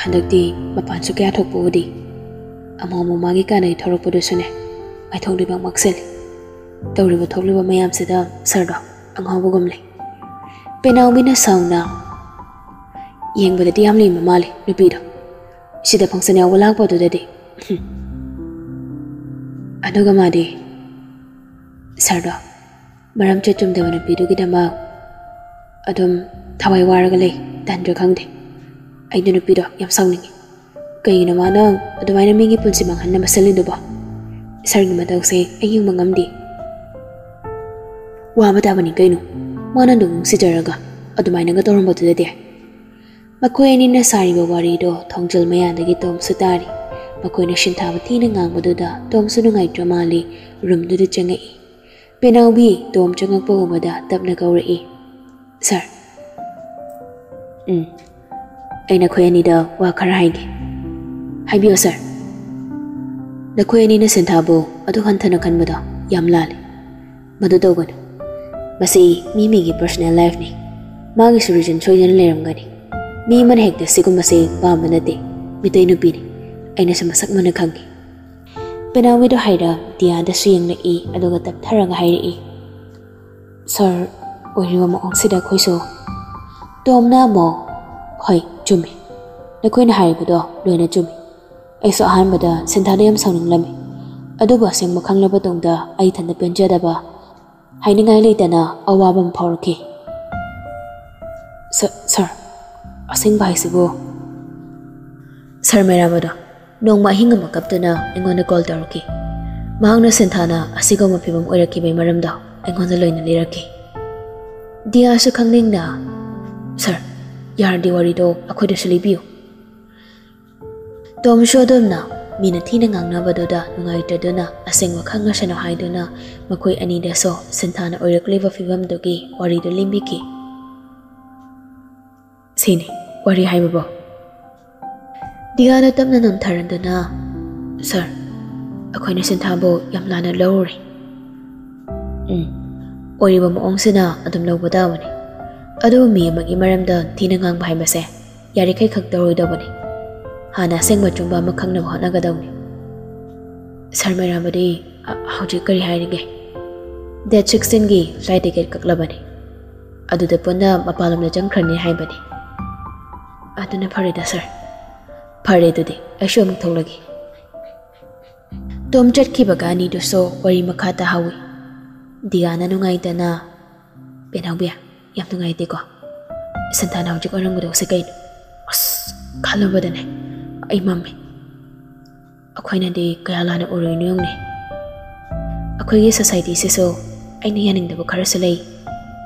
"ꯍꯟꯗꯛꯇꯤ ꯃꯄꯥꯟꯁꯨ ꯀꯌꯥ ꯊꯣꯛꯄ ꯎꯗꯦ꯫ ꯑꯃꯨꯛ ꯑꯃꯨꯛ ꯃꯥꯒꯤ ꯀꯥꯟꯅꯩ ꯊꯣꯔꯛꯄꯗꯨꯁꯨꯅꯦ ꯉꯥꯏꯊꯣꯛꯂꯤꯕ ꯃꯛꯁꯤꯜꯂꯤ꯫ ꯇꯧꯔꯤꯕ ꯊꯣꯛꯂꯤꯕ ꯃꯌꯥꯝꯁꯤꯗ ꯁꯥꯔꯗꯣ ꯑꯉꯥꯎꯕꯒꯨꯝ ꯂꯩ꯫" ꯄꯦꯅꯥꯎꯕꯤꯅ ꯁꯥꯎꯅ, "ꯌꯦꯡꯕꯗꯗꯤ ꯌꯥꯝ ꯂꯦꯝꯕ ꯃꯥꯜꯂꯤ ꯅꯨꯄꯤꯗꯣ꯫ ꯁꯤꯗ ꯐꯪꯁꯟ ꯌꯥꯎꯕ ꯂꯥꯛꯄꯗꯨꯗꯗꯤ꯫ ꯍꯨꯝ꯫ ꯑꯗꯨꯒ ꯃꯥꯗꯤ ꯁꯥꯔꯗꯣ ꯃꯔꯝ ꯆꯠ ꯆꯨꯝꯗꯕ ꯅꯨꯄꯤꯗꯨꯒꯤꯗꯃꯛ ꯑꯗꯨꯝ ꯊꯋꯥꯏ ꯋꯥꯔꯒ ꯂꯩ꯫ ꯇꯟꯗ꯭ꯔꯥ ꯈꯪꯗꯦ꯫ ꯑꯩꯅ ꯅꯨꯄꯤꯗꯣ ꯌꯥꯝ ꯁꯥꯎꯅꯤꯡꯉꯤ꯫ ꯀꯩꯒꯤꯅꯣ ꯃꯥꯅ ꯑꯗꯨꯃꯥꯏꯅ ꯃꯤꯒꯤ ꯄꯨꯟꯁꯤ ꯃꯥꯡꯍꯟꯅꯕ ꯁꯤꯜꯂꯤꯗꯨꯕꯣ? ꯁꯥꯔꯒꯤ ꯃꯇꯧꯁꯦ ꯑꯩ ꯌꯦꯡꯕ ꯉꯝꯗꯦ꯫" "ꯋꯥꯕ ꯇꯥꯕꯅꯤ ꯀꯩꯅꯣ, ꯃꯥꯅ ꯑꯗꯨꯝ ꯅꯨꯡꯁꯤꯖꯔꯒ ꯑꯗꯨꯃꯥꯏꯅꯒ ꯇꯧꯔꯝꯕꯗꯨꯗꯗꯤ꯫" ꯃꯈꯣꯏ ꯑꯅꯤꯅ ꯁꯥꯔꯤꯕ ꯋꯥꯔꯤꯗꯣ ꯊꯣꯡꯖꯤꯜ ꯃꯌꯥꯗꯒꯤ ꯇꯣꯝꯁꯨ ꯇꯥꯔꯤ꯫ ꯃꯈꯣꯏꯅ ꯁꯤꯟꯊꯥꯕ ꯊꯤꯅ ꯉꯥꯡꯕꯗꯨꯗ ꯇꯣꯝꯁꯨ ꯅꯨꯡꯉꯥꯏꯇ꯭ꯔ ꯃꯥꯜꯂꯤ꯫ ꯔꯨꯝꯗꯨꯗ ꯆꯪꯉꯛꯏ꯫ ꯄꯦꯅꯥꯎꯕꯤ ꯇꯣꯝ ꯆꯪꯉꯛꯄ ꯎꯕꯗ ꯇꯞꯅ ꯀꯧꯔꯛꯏ, "ꯁꯥꯔ꯫" "ꯎꯝ, ꯑꯩ ꯅꯈꯣꯏ ꯑꯅꯤꯗ ꯋꯥ ꯈꯔ ꯍꯥꯏꯒꯦ꯫" "ꯍꯥꯏꯕꯤꯌꯣ ꯁꯥꯔ꯫" "ꯅꯈꯣꯏ ꯑꯅꯤꯅ ꯁꯤꯟꯊꯥꯕꯨ ꯑꯗꯨꯛ ꯍꯟꯊꯅ ꯈꯟꯕꯗꯣ ꯌꯥꯝ ꯂꯥꯜꯂꯤ꯫ ꯃꯗꯨ ꯇꯧꯒꯅꯨ꯫ ꯃꯁꯤ ꯃꯤ ꯃꯤꯒꯤ ꯄꯔꯁꯣꯅꯦꯜ ꯂꯥꯏꯐꯅꯤ꯫ ꯃꯥꯒꯤꯁꯨ ꯔꯤꯖꯟ ꯁꯣꯏꯗꯅ ꯂꯩꯔꯝꯒꯅꯤ꯫ ꯃꯤ ꯑꯃꯅ ꯍꯦꯛꯇ ꯁꯤꯒꯨꯝꯕꯁꯦ ꯄꯥꯝꯕ ꯅꯠꯇꯦ꯫ ꯃꯤꯇꯩ ꯅꯨꯄꯤꯅꯤ꯫ ꯑꯩꯅꯁꯨ ꯃꯁꯛ ꯃꯨꯟꯅ ꯈꯪꯉꯤ꯫ ꯄꯦꯅꯥꯎꯒꯤꯗꯣ ꯍꯥꯏꯔ ꯗꯤꯌꯥꯗꯁꯨ ꯌꯦꯡꯂꯛꯏ, ꯑꯗꯨꯒ ꯇꯞꯊꯔꯒ ꯍꯥꯏꯔꯛꯏ, "ꯁꯥꯔ, ꯑꯣꯏꯔꯤꯕ ꯃꯑꯣꯡꯁꯤꯗ ꯑꯩꯈꯣꯏꯁꯨ"꯫ ꯇꯣꯝꯅ ꯑꯃꯨꯛ, "ꯍꯣꯏ, ꯆꯨꯝꯃꯤ꯫ ꯅꯈꯣꯏꯅ ꯍꯥꯏꯔꯤꯕꯗꯣ ꯂꯣꯏꯅ ꯆꯨꯝꯃꯤ꯫ ꯑꯩꯁꯨ ꯑꯍꯥꯟꯕꯗ ꯁꯤꯟꯊꯥꯗ ꯌꯥꯝ ꯁꯥꯎꯅꯤꯡꯂꯝꯃꯤ꯫ ꯑꯗꯨꯕꯨ ꯑꯁꯦꯡꯕ ꯈꯪꯂꯕ ꯇꯨꯡꯗ ꯑꯩ ꯏꯊꯟꯇ ꯄꯦꯟꯖꯗꯕ, ꯍꯥꯏꯅꯤꯡꯉꯥꯏ ꯂꯩꯇꯅ ꯑꯋꯥꯕ ꯑꯃ ꯐꯥꯎꯔꯛꯈꯤ"꯫ "ꯁ-, ꯁꯥꯔ, ꯑꯁꯦꯡꯕ ꯍꯥꯏꯁꯤꯕꯨ?" ꯁꯥꯔ ꯃꯩꯔꯥꯕꯗꯣ ꯅꯣꯡꯃ ꯑꯍꯤꯡ ꯑꯃ ꯀꯞꯇꯨꯅ ꯑꯩꯉꯣꯟꯗ ꯀꯣꯜ ꯇꯧꯔꯛꯈꯤ꯫ ꯃꯍꯥꯛꯅ ꯁꯤꯟꯊꯥꯅ ꯑꯁꯤꯒꯨꯝꯕ ꯐꯤꯕꯝ ꯑꯣꯏꯔꯛꯈꯤꯕꯒꯤ ꯃꯔꯝꯗꯣ ꯑꯩꯉꯣꯟꯗ ꯂꯣꯏꯅ ꯂꯤꯔꯛꯈꯤ꯫ ꯗꯤꯌꯥꯁꯨ ꯈꯪꯅꯤꯡꯅ, "ꯁꯥꯔ, ꯌꯥꯔꯗꯤ ꯋꯥꯔꯤꯗꯣ ꯑꯩꯈꯣꯏꯗꯁꯨ ꯂꯤꯕꯤꯌꯨ"꯫ ꯇꯣꯝꯁꯨ ꯑꯗꯨꯝꯅ ꯃꯤꯅ ꯊꯤꯅ ꯉꯥꯡꯅꯕꯗꯨꯗ ꯅꯨꯡꯉꯥꯏꯇꯗꯨꯅ ꯑꯁꯦꯡꯕ ꯈꯪꯉꯁꯅꯨ ꯍꯥꯏꯗꯨꯅ ꯃꯈꯣꯏ ꯑꯅꯤꯗꯁꯨ ꯁꯤꯟꯊꯥꯅ ꯑꯣꯏꯔꯛꯂꯤꯕ ꯐꯤꯕꯝꯗꯨꯒꯤ ꯋꯥꯔꯤꯗꯨ ꯂꯤꯕꯤꯈꯤ꯫ ꯁꯤꯅꯤ ꯋꯥꯔꯤ ꯍꯥꯏꯕꯕꯨ꯫ ꯗꯤꯌꯥꯅ ꯇꯞꯅ ꯅꯝꯊꯔꯗꯨꯅ, "ꯁꯥꯔ, ꯑꯩꯈꯣꯏꯅ ꯁꯤꯟꯊꯥꯕꯨ ꯌꯥꯝ ꯂꯥꯟꯅ ꯂꯧꯔꯨꯔꯦ꯫ ꯎꯝ, ꯑꯣꯏꯔꯤꯕ ꯃꯑꯣꯡꯁꯤꯅ ꯑꯗꯨꯝ ꯂꯧꯕ ꯇꯥꯕꯅꯤ꯫ ꯑꯗꯨꯕꯨ ꯃꯤ ꯑꯃꯒꯤ ꯃꯔꯝꯗ ꯊꯤꯅ ꯉꯥꯡꯕ ꯍꯥꯏꯕꯁꯦ ꯌꯥꯔꯤꯈꯩ ꯈꯛ ꯇꯧꯔꯣꯏꯗꯧꯕꯅꯤ꯫ ꯍꯥꯟꯅ ꯑꯁꯦꯡꯕ ꯑꯆꯨꯝꯕ ꯑꯃ ꯈꯪꯅꯕ ꯍꯣꯠꯅꯒꯗꯧꯅꯤ"꯫ "ꯁꯥꯔ ꯃꯩꯔꯥꯕꯗꯤ, ꯑ, ꯍꯧꯖꯤꯛ ꯀꯔꯤ ꯍꯥꯏꯔꯤꯒꯦ?" "ꯗꯦꯠ ꯁꯤꯛꯁꯇꯤꯟꯒꯤ ꯐ꯭ꯂꯥꯏꯠ ꯇꯤꯀꯦꯠ ꯀꯛꯂꯕꯅꯤ꯫ ꯑꯗꯨꯗ ꯄꯨꯟꯅ ꯃꯄꯥꯟꯂꯣꯝꯗ ꯆꯪꯈ꯭ꯔꯅꯤ ꯍꯥꯏꯕꯅꯤ"꯫ "ꯑꯗꯨꯅ ꯐꯔꯦꯗ ꯁꯥꯔ꯫ ꯐꯔꯦ, ꯑꯗꯨꯗꯤ ꯑꯩꯁꯨ ꯑꯃꯨꯛ ꯊꯣꯛꯂꯒꯦ"꯫ ꯇꯣꯝ ꯆꯠꯈꯤꯕꯒ ꯑꯅꯤꯗꯨꯁꯨ ꯋꯥꯔꯤ ꯃꯈꯥ ꯇꯥꯍꯧꯏ꯫ ꯗꯤꯌꯥꯅ ꯅꯨꯡꯉꯥꯏꯇꯅ, "ꯄꯦꯅꯥꯎꯕꯤ, ꯌꯥꯝ ꯅꯨꯡꯉꯥꯏꯇꯦꯀꯣ꯫ ꯁꯟꯊꯥꯅ ꯍꯧꯖꯤꯛ ꯑꯣꯏꯔꯝꯒꯗꯧꯁꯦ ꯀꯩꯅꯣ? ꯑꯁ, ꯈꯜꯂꯨꯕꯗꯅꯦ ꯑꯩ ꯃꯝꯃꯦ꯫ ꯑꯩꯈꯣꯏꯅꯗꯤ ꯀꯌꯥ ꯂꯥꯟꯅ ꯎꯔꯨꯏꯅꯣ ꯌꯦꯡꯉꯨꯅꯦ꯫ ꯑꯩꯈꯣꯏꯒꯤ ꯁꯣꯁꯥꯏꯇꯤꯁꯤꯁꯨ ꯑꯩꯅ ꯌꯥꯅꯤꯡꯗꯕ ꯈꯔꯁꯨ ꯂꯩ꯫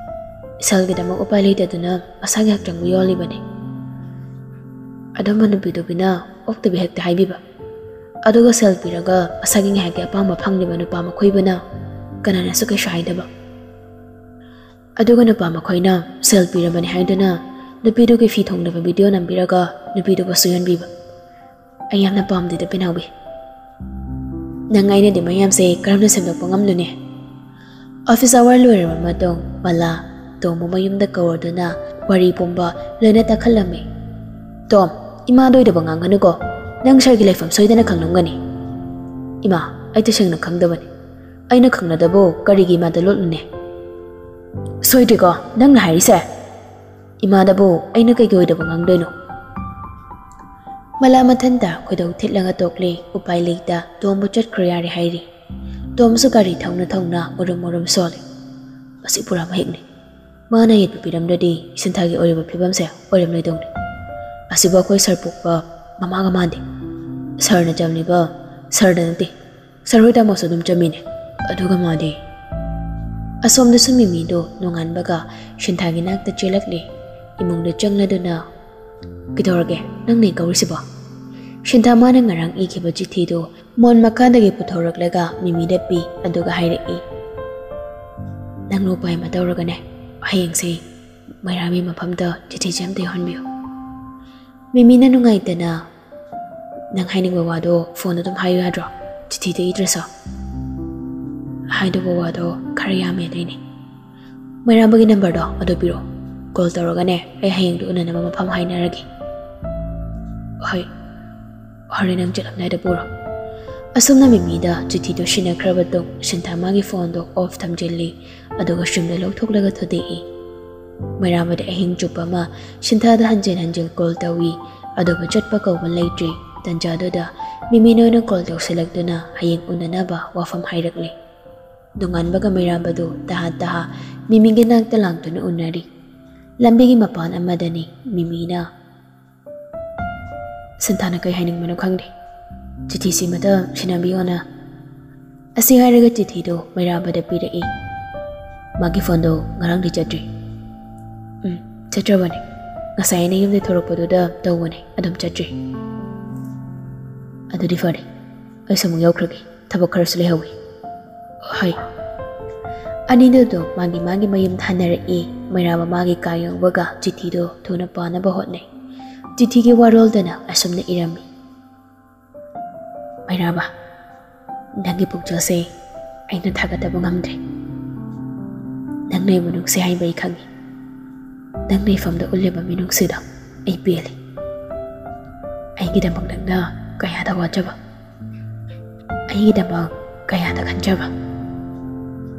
ꯁꯦꯜꯒꯤꯗꯃꯛ ꯎꯄꯥꯏ ꯂꯩꯇꯗꯨꯅ ꯃꯁꯥꯒꯤ ꯍꯛꯆꯥꯡꯕꯨ ꯌꯣꯜꯂꯤꯕꯅꯤ꯫ ꯑꯗꯨꯝꯕ ꯅꯨꯄꯤꯗꯨꯒꯤꯅ ꯑꯣꯛꯇꯕꯤ ꯍꯦꯛꯇ ꯍꯥꯏꯕꯤꯕ꯫ ꯑꯗꯨꯒ ꯁꯦꯜ ꯄꯤꯔꯒ ꯃꯁꯥꯒꯤ ꯉꯥꯏꯍꯥꯛꯀꯤ ꯑꯄꯥꯝꯕ ꯐꯪꯂꯤꯕ ꯅꯨꯄꯥ ꯃꯈꯣꯏꯕꯨꯅ ꯀꯅꯥꯅꯁꯨ ꯀꯩꯁꯨ ꯍꯥꯏꯗꯕ꯫ ꯑꯗꯨꯒ ꯅꯨꯄꯥ ꯃꯈꯣꯏꯅ ꯁꯦꯜ ꯄꯤꯔꯕꯅꯤ ꯍꯥꯏꯗꯨꯅ ꯅꯨꯄꯤꯗꯨꯒꯤ ꯐꯤ ꯊꯣꯡꯗꯕ ꯚꯤꯗꯤꯑꯣ ꯅꯝꯕꯤꯔꯒ ꯅꯨꯄꯤꯗꯨꯕꯨ ꯁꯣꯏꯍꯟꯕꯤꯕ꯫ ꯑꯩ ꯌꯥꯝꯅ ꯄꯥꯝꯗꯦꯗ ꯄꯦꯅꯥꯎꯕꯤ꯫ ꯅꯪ ꯑꯩꯅꯗꯤ ꯃꯌꯥꯝꯁꯦ ꯀꯔꯝꯅ ꯁꯦꯝꯗꯣꯛꯄ ꯉꯝꯂꯨꯅꯤ? ꯑꯣꯐꯤꯁ ꯑꯋꯥꯔ ꯂꯣꯏꯔꯕ ꯃꯇꯨꯡ ꯃꯂꯥ ꯇꯣꯝꯕꯨ ꯃꯌꯨꯝꯗ ꯀꯧꯔꯗꯨꯅ ꯋꯥꯔꯤ ꯄꯨꯝꯕ ꯂꯣꯏꯅ ꯇꯥꯈꯠꯂꯝꯃꯤ꯫ "ꯇꯣꯝ, ꯏꯃꯥꯗ ꯑꯣꯏꯗꯕ ꯉꯥꯡꯒꯅꯨꯀꯣ꯫ ꯅꯪ ꯁꯥꯔꯒꯤ ꯂꯩꯐꯝ ꯁꯣꯏꯗꯅ ꯈꯪꯂꯝꯒꯅꯤ꯫" "ꯏꯃꯥ, ꯑꯩ ꯇꯁꯦꯡꯅ ꯈꯪꯗꯕꯅꯤ꯫ ꯑꯩꯅ ꯈꯪꯅꯗꯕꯨ ꯀꯔꯤꯒꯤ ꯏꯃꯥꯗ ꯂꯣꯠꯂꯨꯅꯦ?" "ꯁꯣꯏꯗ꯭ꯔꯤꯀꯣ ꯅꯪꯅ ꯍꯥꯏꯔꯤꯁꯦ? ꯏꯃꯥꯗꯕꯨ ꯑꯩꯅ ꯀꯩꯒꯤ ꯑꯣꯏꯗꯕ ꯉꯥꯡꯗꯣꯏꯅꯣ?" ꯃꯂꯥ ꯃꯊꯟꯇ ꯈꯣꯏꯗꯧ ꯊꯤꯠꯂꯒ ꯇꯣꯛꯂꯦ꯫ ꯎꯄꯥꯏ ꯂꯩꯇ ꯇꯣꯝꯕꯨ ꯆꯠꯈ꯭ꯔꯣ ꯌꯥꯔꯦ ꯍꯥꯏꯔꯤ꯫ ꯇꯣꯝꯁꯨ ꯒꯥꯔꯤ ꯊꯧꯅ ꯊꯧꯅ ꯎꯔꯨꯝ ꯎꯔꯨꯝ ꯁꯣꯜꯂꯤ꯫ "ꯃꯁꯤ ꯄꯨꯔꯥ ꯃꯍꯤꯛꯅꯤ꯫ ꯃꯥꯅ ꯌꯦꯠꯄ ꯄꯤꯔꯝꯗ꯭ꯔꯗꯤ ꯁꯤꯟꯊꯥꯒꯤ ꯑꯣꯏꯔꯤꯕ ꯐꯤꯕꯝꯁꯦ ꯑꯣꯏꯔꯝꯂꯣꯏꯗꯧꯅꯤ꯫ ꯑꯁꯤꯕꯨ ꯑꯩꯈꯣꯏ ꯁꯥꯔ ꯄꯣꯛꯄ ꯃꯃꯥꯒ ꯃꯥꯟꯗꯦ꯫ ꯁꯥꯔꯅ ꯆꯝꯂꯤꯕ ꯁꯥꯔꯗ ꯅꯠꯇꯦ, ꯁꯥꯔ ꯍꯣꯏ ꯇꯥꯃꯣꯁꯨ ꯑꯗꯨꯝ ꯆꯝꯃꯤꯅꯦ꯫ ꯑꯗꯨꯒ ꯃꯥꯗꯤ꯫" ꯑꯁꯣꯝꯗꯁꯨ ꯃꯤꯃꯤꯗꯣ ꯅꯣꯡꯉꯥꯟꯕꯒ ꯁꯤꯟꯊꯥꯒꯤ ꯅꯥꯛꯇ ꯆꯦꯜꯂꯛꯂꯦ꯫ ꯏꯃꯨꯡꯗ ꯆꯪꯂꯗꯨꯅ, "ꯀꯩꯗꯧꯔꯒꯦ? ꯅꯪꯅ ꯀꯧꯔꯤꯁꯤꯕꯣ?" ꯁꯤꯟꯊꯥ ꯃꯥꯅ ꯉꯔꯥꯡ ꯏꯈꯤꯕ ꯆꯤꯊꯤꯗꯣ ꯃꯣꯟ ꯃꯈꯥꯗꯒꯤ ꯄꯨꯊꯣꯔꯛꯂꯒ ꯃꯤꯃꯤꯗ ꯄꯤ, ꯑꯗꯨꯒ ꯍꯥꯏꯔꯛꯏ, "ꯅꯪꯅ ꯎꯄꯥꯏ ꯑꯃ ꯇꯧꯔꯒꯅꯦ, ꯍꯌꯦꯡꯁꯦ ꯃꯩꯔꯥꯒꯤ ꯃꯐꯝꯗ ꯆꯤꯊꯤꯁꯦ ꯑꯝꯇ ꯌꯧꯍꯟꯕꯤꯌꯨ꯫" ꯃꯤꯃꯤꯅ ꯅꯨꯡꯉꯥꯏꯇꯅ, "ꯅꯪ ꯍꯥꯏꯅꯤꯡꯕ ꯋꯥꯗꯣ ꯐꯣꯟꯗ ꯑꯗꯨꯝ ꯍꯥꯏꯌꯨ ꯌꯥꯗ꯭ꯔꯣ? ꯆꯤꯊꯤꯗ ꯏꯗ꯭ꯔꯁꯨ꯫" "ꯍꯥꯏꯗꯧꯕ ꯋꯥꯗꯣ ꯈꯔ ꯌꯥꯝꯃꯦ ꯑꯗꯨꯏꯅꯦ꯫ ꯃꯩꯔꯥꯕꯒꯤ ꯅꯝꯕꯔꯗꯣ ꯑꯗꯨ ꯄꯤꯔꯛꯑꯣ꯫ ꯀꯣꯜ ꯇꯧꯔꯒꯅꯦ ꯑꯩ ꯍꯌꯦꯡꯗꯣ ꯎꯅꯅꯕ ꯃꯐꯝ ꯍꯥꯏꯅꯔꯒꯦ꯫" "ꯍꯣꯏ, ꯍꯣꯔꯦꯟ ꯅꯪ ꯆꯠꯂꯝꯗꯥꯏꯗ ꯄꯨꯔꯣ꯫" ꯑꯁꯨꯝꯅ ꯃꯤꯃꯤꯗ ꯆꯤꯊꯤꯗꯣ ꯁꯤꯟꯅꯈ꯭ꯔꯕ ꯇꯨꯡ ꯁꯤꯟꯊꯥ ꯃꯥꯒꯤ ꯐꯣꯟꯗꯣ ꯑꯣꯐ ꯊꯝꯖꯤꯜꯂꯤ, ꯑꯗꯨꯒ ꯁꯤꯝꯗꯣ ꯂꯧꯊꯣꯛꯂꯒ ꯊꯨꯗꯦꯛꯏ꯫ ꯃꯩꯔꯥꯕꯗ ꯑꯍꯤꯡ ꯆꯨꯞꯄ ꯑꯃ ꯁꯤꯟꯊꯥꯗ ꯍꯟꯖꯤꯟ ꯍꯟꯖꯤꯟ ꯀꯣꯜ ꯇꯧꯏ, ꯑꯗꯨꯕꯨ ꯆꯠꯄ ꯀꯧꯕ ꯂꯩꯇ꯭ꯔꯤ꯫ ꯇꯟꯖꯥꯗꯨꯗ ꯃꯤꯃꯤꯅ ꯑꯣꯏꯅ ꯀꯣꯜ ꯇꯧꯁꯤꯜꯂꯛꯇꯨꯅ ꯍꯌꯦꯡ ꯎꯅꯅꯕ ꯋꯥꯐꯝ ꯍꯥꯏꯔꯛꯂꯤ꯫ ꯅꯣꯡꯉꯥꯟꯕꯒ ꯃꯩꯔꯥꯕꯗꯨ ꯇꯍꯥ ꯇꯍꯥ ꯃꯤꯃꯤꯒꯤ ꯅꯥꯛꯇ ꯂꯥꯛꯇꯨꯅ ꯎꯅꯔꯤ꯫ ꯂꯝꯕꯤꯒꯤ ꯃꯄꯥꯟ ꯑꯃꯗꯅꯤ ꯃꯤꯃꯤꯅ꯫ "ꯁꯤꯟꯊꯥꯅ ꯀꯩ ꯍꯥꯏꯅꯤꯡꯕꯅꯣ ꯈꯪꯗꯦ꯫ ꯆꯤꯊꯤꯁꯤꯃꯇ ꯁꯤꯟꯅꯕꯤꯌꯣꯅ꯫" ꯑꯁꯤ ꯍꯥꯏꯔꯒ ꯆꯤꯊꯤꯗꯣ ꯃꯩꯔꯥꯕꯗ ꯄꯤꯔꯛꯏ꯫ "ꯃꯥꯒꯤ ꯐꯣꯟꯗꯣ ꯉꯔꯥꯡꯗꯤ ꯆꯠꯇ꯭ꯔꯤ꯫" "ꯎꯝ, ꯆꯠꯇ꯭ꯔꯕꯅꯦ꯫ ꯉꯁꯥꯏ ꯑꯩꯅ ꯌꯨꯝꯗ ꯊꯣꯔꯛꯄꯗꯨꯗ ꯇꯧꯕꯅꯦ, ꯑꯗꯨꯝ ꯆꯠꯇ꯭ꯔꯤ꯫" "ꯑꯗꯨꯗꯤ ꯐꯔꯦ, ꯑꯩꯁꯨ ꯑꯃꯨꯛ ꯌꯧꯈ꯭ꯔꯒꯦ, ꯊꯕꯛ ꯈꯔꯁꯨ ꯂꯩꯍꯧꯋꯤ꯫" "ꯍꯣꯏ꯫" ꯑꯅꯤꯗꯨꯗꯣ ꯃꯥꯒꯤ ꯃꯥꯒꯤ ꯃꯌꯨꯝꯗ ꯍꯟꯅꯔꯛꯏ꯫ ꯃꯩꯔꯥꯕ ꯃꯥꯒꯤ ꯀꯥ ꯌꯧꯕꯒ ꯆꯤꯊꯤꯗꯣ ꯊꯨꯅ ꯄꯥꯅꯕ ꯍꯣꯠꯅꯩ꯫ ꯆꯤꯊꯤꯒꯤ ꯋꯥꯔꯣꯜꯗꯅ ꯑꯁꯨꯝꯅ ꯏꯔꯝꯃꯤ: "ꯃꯩꯔꯥꯕ, ꯅꯪꯒꯤ ꯄꯨꯛꯆꯦꯜꯁꯦ ꯑꯩꯅ ꯊꯥꯒꯠꯇꯕ ꯉꯝꯗ꯭ꯔꯦ꯫ ꯅꯪꯅ ꯑꯩꯕꯨ ꯅꯨꯡꯁꯤ ꯍꯥꯏꯕ ꯑꯩ ꯈꯪꯉꯤ꯫ ꯅꯪꯅ ꯏꯐꯝꯗ ꯎꯠꯂꯤꯕ ꯃꯤꯅꯨꯡꯁꯤꯗꯣ ꯑꯩ ꯄꯦꯜꯂꯤ꯫ ꯑꯩꯒꯤꯗꯃꯛ ꯅꯪꯅ ꯀꯌꯥꯗ ꯋꯥꯖꯕ, ꯑꯩꯒꯤꯗꯃꯛ ꯀꯌꯥꯗ ꯈꯟꯖꯕ꯫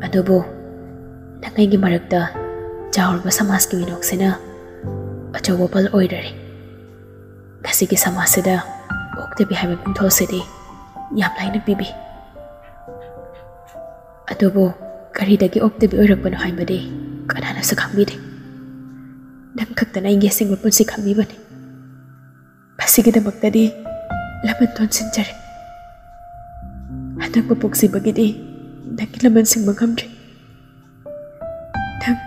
ꯑꯗꯨꯕꯨ ꯅꯪ ꯑꯩꯒꯤ ꯃꯔꯛꯇ ꯆꯥꯎꯔꯕ ꯁꯃꯥꯖꯀꯤ ꯃꯤꯅꯣꯛꯁꯤꯅ ꯑꯆꯧꯕ ꯄꯜ ꯑꯣꯏꯔꯔꯦ꯫ ꯉꯁꯤꯒꯤ ꯁꯃꯥꯖꯁꯤꯗ ꯑꯣꯛꯇꯕꯤ ꯍꯥꯏꯕ ꯃꯤꯡꯊꯣꯜꯁꯤꯗꯤ ꯌꯥꯝ ꯂꯥꯏꯅ ꯄꯤꯕꯤ꯫ ꯑꯗꯨꯕꯨ ꯀꯔꯤꯗꯒꯤ ꯑꯣꯛꯇꯕꯤ ꯑꯣꯏꯔꯛꯄꯅꯣ ꯍꯥꯏꯕꯗꯤ ꯀꯅꯥꯅꯁꯨ ꯈꯪꯕꯤꯗꯦ꯫ ꯅꯪ ꯈꯛꯇꯅ ꯑꯩꯒꯤ ꯑꯁꯦꯡꯕ ꯄꯨꯟꯁꯤ ꯈꯪꯕꯤꯕꯅꯤ꯫ ꯃꯁꯤꯒꯤꯗꯃꯛꯇꯗꯤ ꯂꯃꯟ ꯇꯣꯟꯁꯤꯟꯖꯔꯦ꯫ ꯍꯟꯗꯛ ꯃꯄꯣꯛꯁꯤꯕꯒꯤꯗꯤ ꯅꯪꯒꯤ ꯂꯃꯟ ꯁꯤꯡꯕ ꯉꯝꯗ꯭ꯔꯦ꯫ ꯅꯪ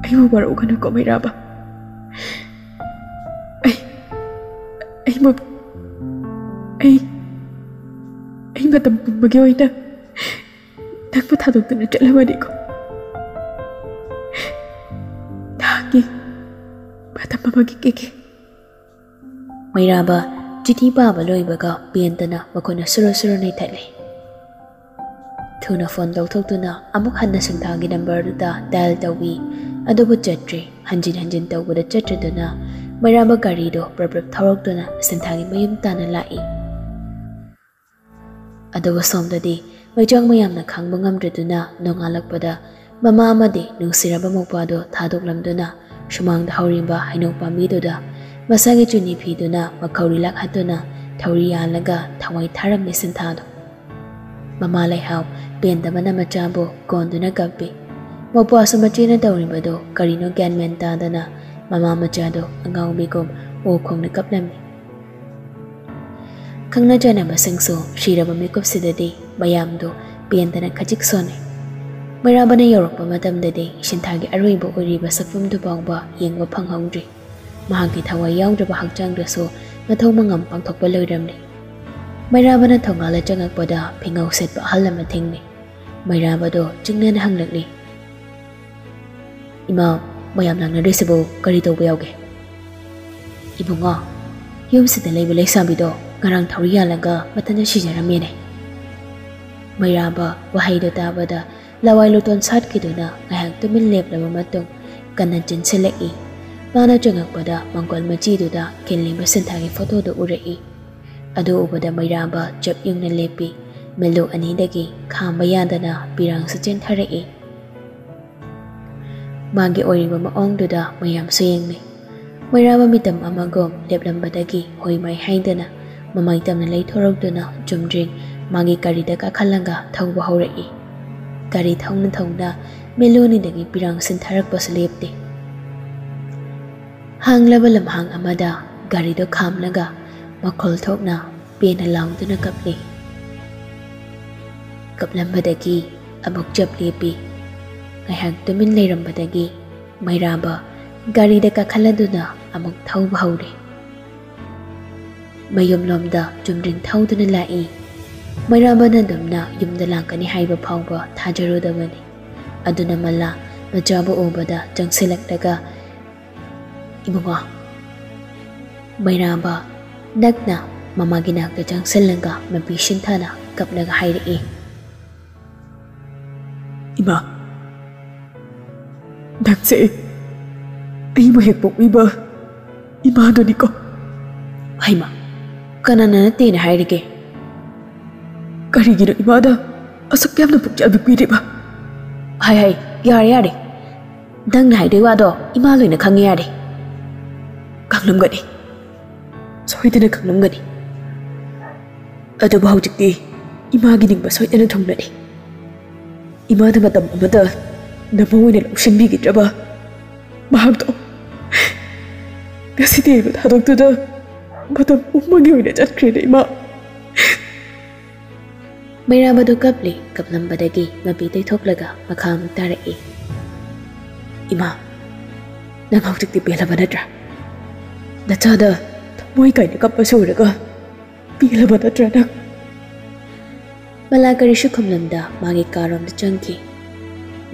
ꯑꯩꯕꯨ ꯋꯥꯔꯧꯒꯅꯨꯀꯣ ꯃꯩꯔꯥꯕ꯫ ꯑꯩ ꯑꯩꯕꯨ ꯑꯩ ꯑꯩ ꯃꯇꯝ ꯄꯨꯝꯕꯒꯤ ꯑꯣꯏꯅ ꯅꯪꯕꯨ ꯊꯥꯗꯣꯛꯇꯨꯅ ꯆꯠꯂꯕꯅꯤꯀꯣ꯫ ꯅꯍꯥꯛꯀꯤ ꯃꯇꯝ ꯑꯃꯒꯤ ꯀꯦꯀꯦ꯫ ꯃꯩꯔꯥꯕ ꯆꯤꯊꯤ ꯄꯥꯕ ꯂꯣꯏꯕꯒ ꯄꯦꯟꯗꯅ ꯃꯈꯣꯟꯅ ꯁꯨꯔꯨ ꯁꯨꯔꯨ ꯅꯩꯊꯠꯂꯦ꯫ ꯊꯨꯅ ꯐꯣꯟ ꯂꯧꯊꯣꯛꯇꯨꯅ ꯑꯃꯨꯛ ꯍꯟꯅ ꯁꯤꯟꯊꯥꯒꯤ ꯅꯝꯕꯔꯗꯨꯗ ꯗꯥꯏꯜ ꯇꯧꯏ꯫ ꯑꯗꯨꯕꯨ ꯆꯠꯇ꯭ꯔꯦ꯫ ꯍꯟꯖꯤꯟ ꯍꯟꯖꯤꯟ ꯇꯧꯕꯗ ꯆꯠꯇ꯭ꯔꯗꯨꯅ ꯃꯩꯔꯥꯕ ꯒꯥꯔꯤꯗꯣ ꯄ꯭ꯔꯞ ꯄ꯭ꯔꯞ ꯊꯧꯔꯛꯇꯨꯅ ꯁꯤꯟꯊꯥꯒꯤ ꯃꯌꯨꯝ ꯇꯥꯟꯅ ꯂꯥꯛꯏ꯫ ꯑꯗꯨꯒ ꯁꯣꯝꯗꯗꯤ ꯃꯩꯆꯥꯡ ꯃꯌꯥꯝꯅ ꯈꯥꯡꯕ ꯉꯝꯗ꯭ꯔꯗꯨꯅ ꯅꯣꯡꯉꯥꯜꯂꯛꯄꯗ ꯃꯃꯥ ꯑꯃꯗꯤ ꯅꯨꯡꯁꯤꯔꯕ ꯃꯧꯄ꯭ꯋꯥꯗꯨ ꯊꯥꯗꯣꯛꯂꯝꯗꯨꯅ ꯁꯨꯃꯥꯡꯗ ꯍꯧꯔꯤꯕ ꯍꯩꯅꯧ ꯄꯥꯝꯕꯤꯗꯨꯗ ꯃꯁꯥꯒꯤ ꯆꯨꯅꯤ ꯐꯤꯗꯨꯅ ꯃꯈꯧꯔꯤ ꯂꯥꯛꯍꯠꯇꯨꯅ ꯊꯧꯔꯤ ꯌꯥꯜꯂꯒ ꯊꯋꯥꯏ ꯊꯥꯔꯝꯃꯤ ꯁꯤꯟꯊꯥꯗꯣ꯫ ꯃꯃꯥ ꯂꯩꯍꯥꯎ ꯄꯦꯟꯗꯕꯅ ꯃꯆꯥꯕꯨ ꯀꯣꯟꯗꯨꯅ ꯀꯞꯄꯤ꯫ ꯃꯧꯄ꯭ꯋꯥꯁꯨ ꯃꯆꯦꯅ ꯇꯧꯔꯤꯕꯗꯨ ꯀꯔꯤꯅꯣ ꯒ꯭ꯌꯥꯟ ꯃꯦꯟ ꯇꯥꯗꯅ ꯃꯃꯥ ꯃꯆꯥꯗꯨ ꯑꯉꯥꯎꯕꯤꯒꯨꯝ ꯑꯣ ꯈꯣꯡꯅ ꯀꯞꯂꯝꯃꯤ꯫ ꯈꯪꯅ ꯆꯥꯟꯅꯕꯁꯤꯡꯁꯨ ꯁꯤꯔꯕ ꯃꯤꯀꯨꯞꯁꯤꯗꯗꯤ ꯃꯌꯥꯝꯗꯨ ꯄꯦꯟꯗꯅ ꯈꯖꯤꯛ ꯁꯣꯟꯅꯩ꯫ ꯃꯩꯔꯥꯕꯅ ꯌꯧꯔꯛꯄ ꯃꯇꯝꯗꯗꯤ ꯁꯤꯟꯊꯥꯒꯤ ꯑꯔꯣꯏꯕ ꯑꯣꯏꯔꯤꯕ ꯁꯛꯐꯝꯗꯨ ꯐꯥꯎꯕ ꯌꯦꯡꯕ ꯐꯪꯍꯧꯗ꯭ꯔꯤ꯫ ꯃꯍꯥꯛꯀꯤ ꯊꯋꯥꯏ ꯌꯥꯎꯗ꯭ꯔꯕ ꯍꯛꯆꯥꯡꯗꯨꯁꯨ ꯃꯊꯧ ꯃꯉꯝ ꯄꯥꯡꯊꯣꯛꯄ ꯂꯣꯏꯔꯝꯂꯤ꯫ ꯃꯩꯔꯥꯕꯅ ꯊꯣꯡꯒꯥꯜꯗ ꯆꯪꯉꯛꯄꯗ ꯐꯤꯉꯧ ꯁꯦꯠꯄ ꯑꯍꯜ ꯑꯃ ꯊꯦꯡꯅꯩ꯫ ꯃꯩꯔꯥꯕꯗꯣ ꯆꯤꯡꯅꯅ ꯍꯪꯂꯛꯂꯤ, "ꯏꯃꯥ, ꯃꯌꯥꯝ ꯂꯥꯡꯅꯔꯤꯁꯤꯕꯨ ꯀꯔꯤ ꯇꯧꯕ ꯌꯥꯎꯒꯦ?" "ꯏꯕꯨꯡꯉꯣ, ꯌꯨꯝꯁꯤꯗ ꯂꯩꯕ ꯂꯩꯁꯥꯕꯤꯗꯣ ꯉꯔꯥꯡ ꯊꯧꯔꯤ ꯌꯥꯜꯂꯒ ꯃꯊꯟꯇ ꯁꯤꯖꯔꯝꯃꯦꯅꯦ꯫" ꯃꯩꯔꯥꯕ ꯋꯥꯍꯩꯗꯣ ꯇꯥꯕꯗ ꯂꯋꯥꯏ ꯂꯨꯇꯣꯟ ꯁꯥꯠꯈꯤꯗꯨꯅ ꯉꯥꯏꯍꯥꯛ ꯇꯨꯃꯤꯟ ꯂꯦꯞꯂꯕ ꯃꯇꯨꯡ ꯀꯟꯅ ꯆꯦꯟꯁꯤꯜꯂꯛꯏ꯫ ꯃꯥꯅ ꯆꯪꯉꯛꯄꯗ ꯃꯪꯒꯣꯜ ꯃꯆꯤꯗꯨꯗ ꯈꯤꯜꯂꯤꯕ ꯁꯤꯟꯊꯥꯒꯤ ꯐꯣꯇꯣꯗꯨ ꯎꯔꯛꯏ꯫ ꯑꯗꯨ ꯎꯕꯗ ꯃꯩꯔꯥꯕ ꯆꯞ ꯌꯨꯡꯅ ꯂꯦꯞꯄꯤ꯫ ꯃꯤꯠꯂꯨ ꯑꯅꯤꯗꯒꯤ ꯈꯥꯝꯕ ꯌꯥꯗꯅ ꯄꯤꯔꯥꯡꯁꯨ ꯆꯦꯟꯊꯔꯛꯏ꯫ ꯃꯥꯒꯤ ꯑꯣꯏꯔꯤꯕ ꯃꯑꯣꯡꯗꯨꯗ ꯃꯌꯥꯝꯁꯨ ꯌꯦꯡꯅꯩ꯫ ꯃꯩꯔꯥꯕ ꯃꯤꯇꯝ ꯑꯃꯒꯨꯝ ꯂꯦꯞꯂꯝꯕꯗꯒꯤ ꯍꯣꯏ ꯃꯥꯏ ꯍꯥꯏꯗꯅ ꯃꯃꯩ ꯇꯝꯅ ꯂꯩꯊꯣꯔꯛꯇꯨꯅ ꯆꯨꯝꯗ꯭ꯔꯤꯡ ꯃꯥꯒꯤ ꯒꯥꯔꯤꯗ ꯀꯥꯈꯠꯂꯒ ꯊꯧꯕ ꯍꯧꯔꯛꯏ꯫ ꯒꯥꯔꯤ ꯊꯧꯅ ꯊꯧꯅ ꯃꯤꯠꯂꯨ ꯑꯅꯤꯗꯒꯤ ꯄꯤꯔꯥꯡ ꯁꯤꯟꯊꯔꯛꯄꯁꯨ ꯂꯦꯞꯇꯦ꯫ ꯍꯥꯡꯂꯕ ꯂꯝꯍꯥꯡ ꯑꯃꯗ ꯒꯥꯔꯤꯗꯨ ꯈꯥꯝꯂꯒ ꯃꯈꯣꯜ ꯊꯣꯛꯅ ꯄꯦꯟꯅ ꯂꯥꯎꯗꯨꯅ ꯀꯞꯂꯤ꯫ ꯀꯞꯂꯝꯕꯗꯒꯤ ꯑꯃꯨꯛ ꯆꯞ ꯂꯦꯞꯄꯤ꯫ ꯉꯥꯏꯍꯥꯛ ꯇꯨꯃꯤꯟ ꯂꯩꯔꯝꯕꯗꯒꯤ ꯃꯩꯔꯥꯕ ꯒꯥꯔꯤꯗ ꯀꯥꯈꯠꯂꯗꯨꯅ ꯑꯃꯨꯛ ꯊꯧꯕ ꯍꯧꯔꯦ꯫ ꯃꯌꯨꯝꯂꯣꯝꯗ ꯆꯨꯝꯗ꯭ꯔꯤꯡ ꯊꯧꯗꯨꯅ ꯂꯥꯛꯏ꯫ ꯃꯩꯔꯥꯕꯅ ꯑꯗꯨꯝꯅ ꯌꯨꯝꯗ ꯂꯥꯛꯀꯅꯤ ꯍꯥꯏꯕ ꯐꯥꯎꯕ ꯊꯥꯖꯔꯨꯗꯕꯅꯤ꯫ ꯑꯗꯨꯅ ꯃꯂꯥ ꯃꯆꯥꯕꯨ ꯎꯕꯗ ꯆꯪꯁꯤꯜꯂꯛꯂꯒ, "ꯏꯕꯨꯡꯉꯣ!" ꯃꯩꯔꯥꯕ ꯅꯛꯅ ꯃꯃꯥꯒꯤ ꯅꯥꯛꯇ ꯆꯪꯁꯤꯜꯂꯒ ꯃꯄꯤ ꯁꯤꯟꯊꯥꯅ ꯀꯞꯂꯒ ꯍꯥꯏꯔꯛꯏ, "ꯏꯃꯥ, ꯅꯪꯁꯦ ꯑꯩꯕꯨ ꯍꯦꯛ ꯄꯣꯛꯄꯤꯕ ꯏꯃꯥꯗꯨꯅꯤꯀꯣ?" "ꯍꯩꯃꯥ, ꯀꯅꯥꯅ ꯅꯠꯇꯦꯅ ꯍꯥꯏꯔꯤꯒꯦ?" "ꯀꯔꯤꯒꯤꯅꯣ ꯏꯃꯥꯗ ꯑꯁꯨꯛ ꯌꯥꯝꯅ ꯄꯨꯛꯆꯦꯜ ꯄꯤꯛꯄꯤꯔꯤꯕ?" "ꯍꯥꯏ ꯍꯥꯏ, ꯌꯥꯔꯦ ꯌꯥꯔꯦ, ꯅꯪꯅ ꯍꯥꯏꯗꯣꯏ ꯋꯥꯗꯣ ꯏꯃꯥ ꯂꯣꯏꯅ ꯈꯪꯉꯦ, ꯌꯥꯔꯦ꯫" "ꯈꯪꯂꯝꯒꯅꯤ, ꯁꯣꯏꯗꯅ ꯈꯪꯂꯝꯒꯅꯤ꯫ ꯑꯗꯨꯕꯨ ꯍꯧꯖꯤꯛꯇꯤ ꯏꯃꯥꯒꯤ ꯅꯤꯡꯕ ꯁꯣꯏꯗꯅ ꯊꯨꯡꯂꯅꯤ꯫ ꯏꯃꯥꯗ ꯃꯇꯝ ꯑꯃꯗ ꯅꯃꯧ ꯑꯣꯏꯅ ꯂꯧꯁꯤꯟꯕꯤꯈꯤꯗ꯭ꯔꯕ ꯃꯍꯥꯛꯇꯣ ꯉꯁꯤꯗꯤ ꯑꯩꯕꯨ ꯊꯥꯗꯣꯛꯇꯨꯅ ꯃꯇꯝ ꯄꯨꯝꯕꯒꯤ ꯑꯣꯏꯅ ꯆꯠꯈ꯭ꯔꯦꯅꯦ, ꯏꯃꯥ꯫" ꯃꯩꯔꯥꯕꯗꯨ ꯀꯞꯂꯤ꯫ ꯀꯞꯂꯝꯕꯗꯒꯤ ꯃꯄꯤ ꯇꯩꯊꯣꯛꯂꯒ ꯃꯈꯥ ꯑꯃꯨꯛ ꯇꯥꯔꯛꯏ, "ꯏꯃꯥ, ꯅꯪ ꯍꯧꯖꯤꯛꯇꯤ ꯄꯦꯜꯂꯕ ꯅꯠꯇ꯭ꯔꯥ? ꯅꯆꯥꯗ ꯊꯃꯣꯏ ꯀꯥꯏꯅ ꯀꯞꯄꯁꯨ ꯎꯔꯒ ꯄꯦꯜꯂꯕ ꯅꯠꯇ꯭ꯔꯥ ꯅꯪ?" ꯃꯂꯥ ꯀꯔꯤꯁꯨ ꯈꯨꯝꯂꯝꯗ ꯃꯥꯒꯤ ꯀꯥꯔꯣꯝꯗ ꯆꯪꯈꯤ꯫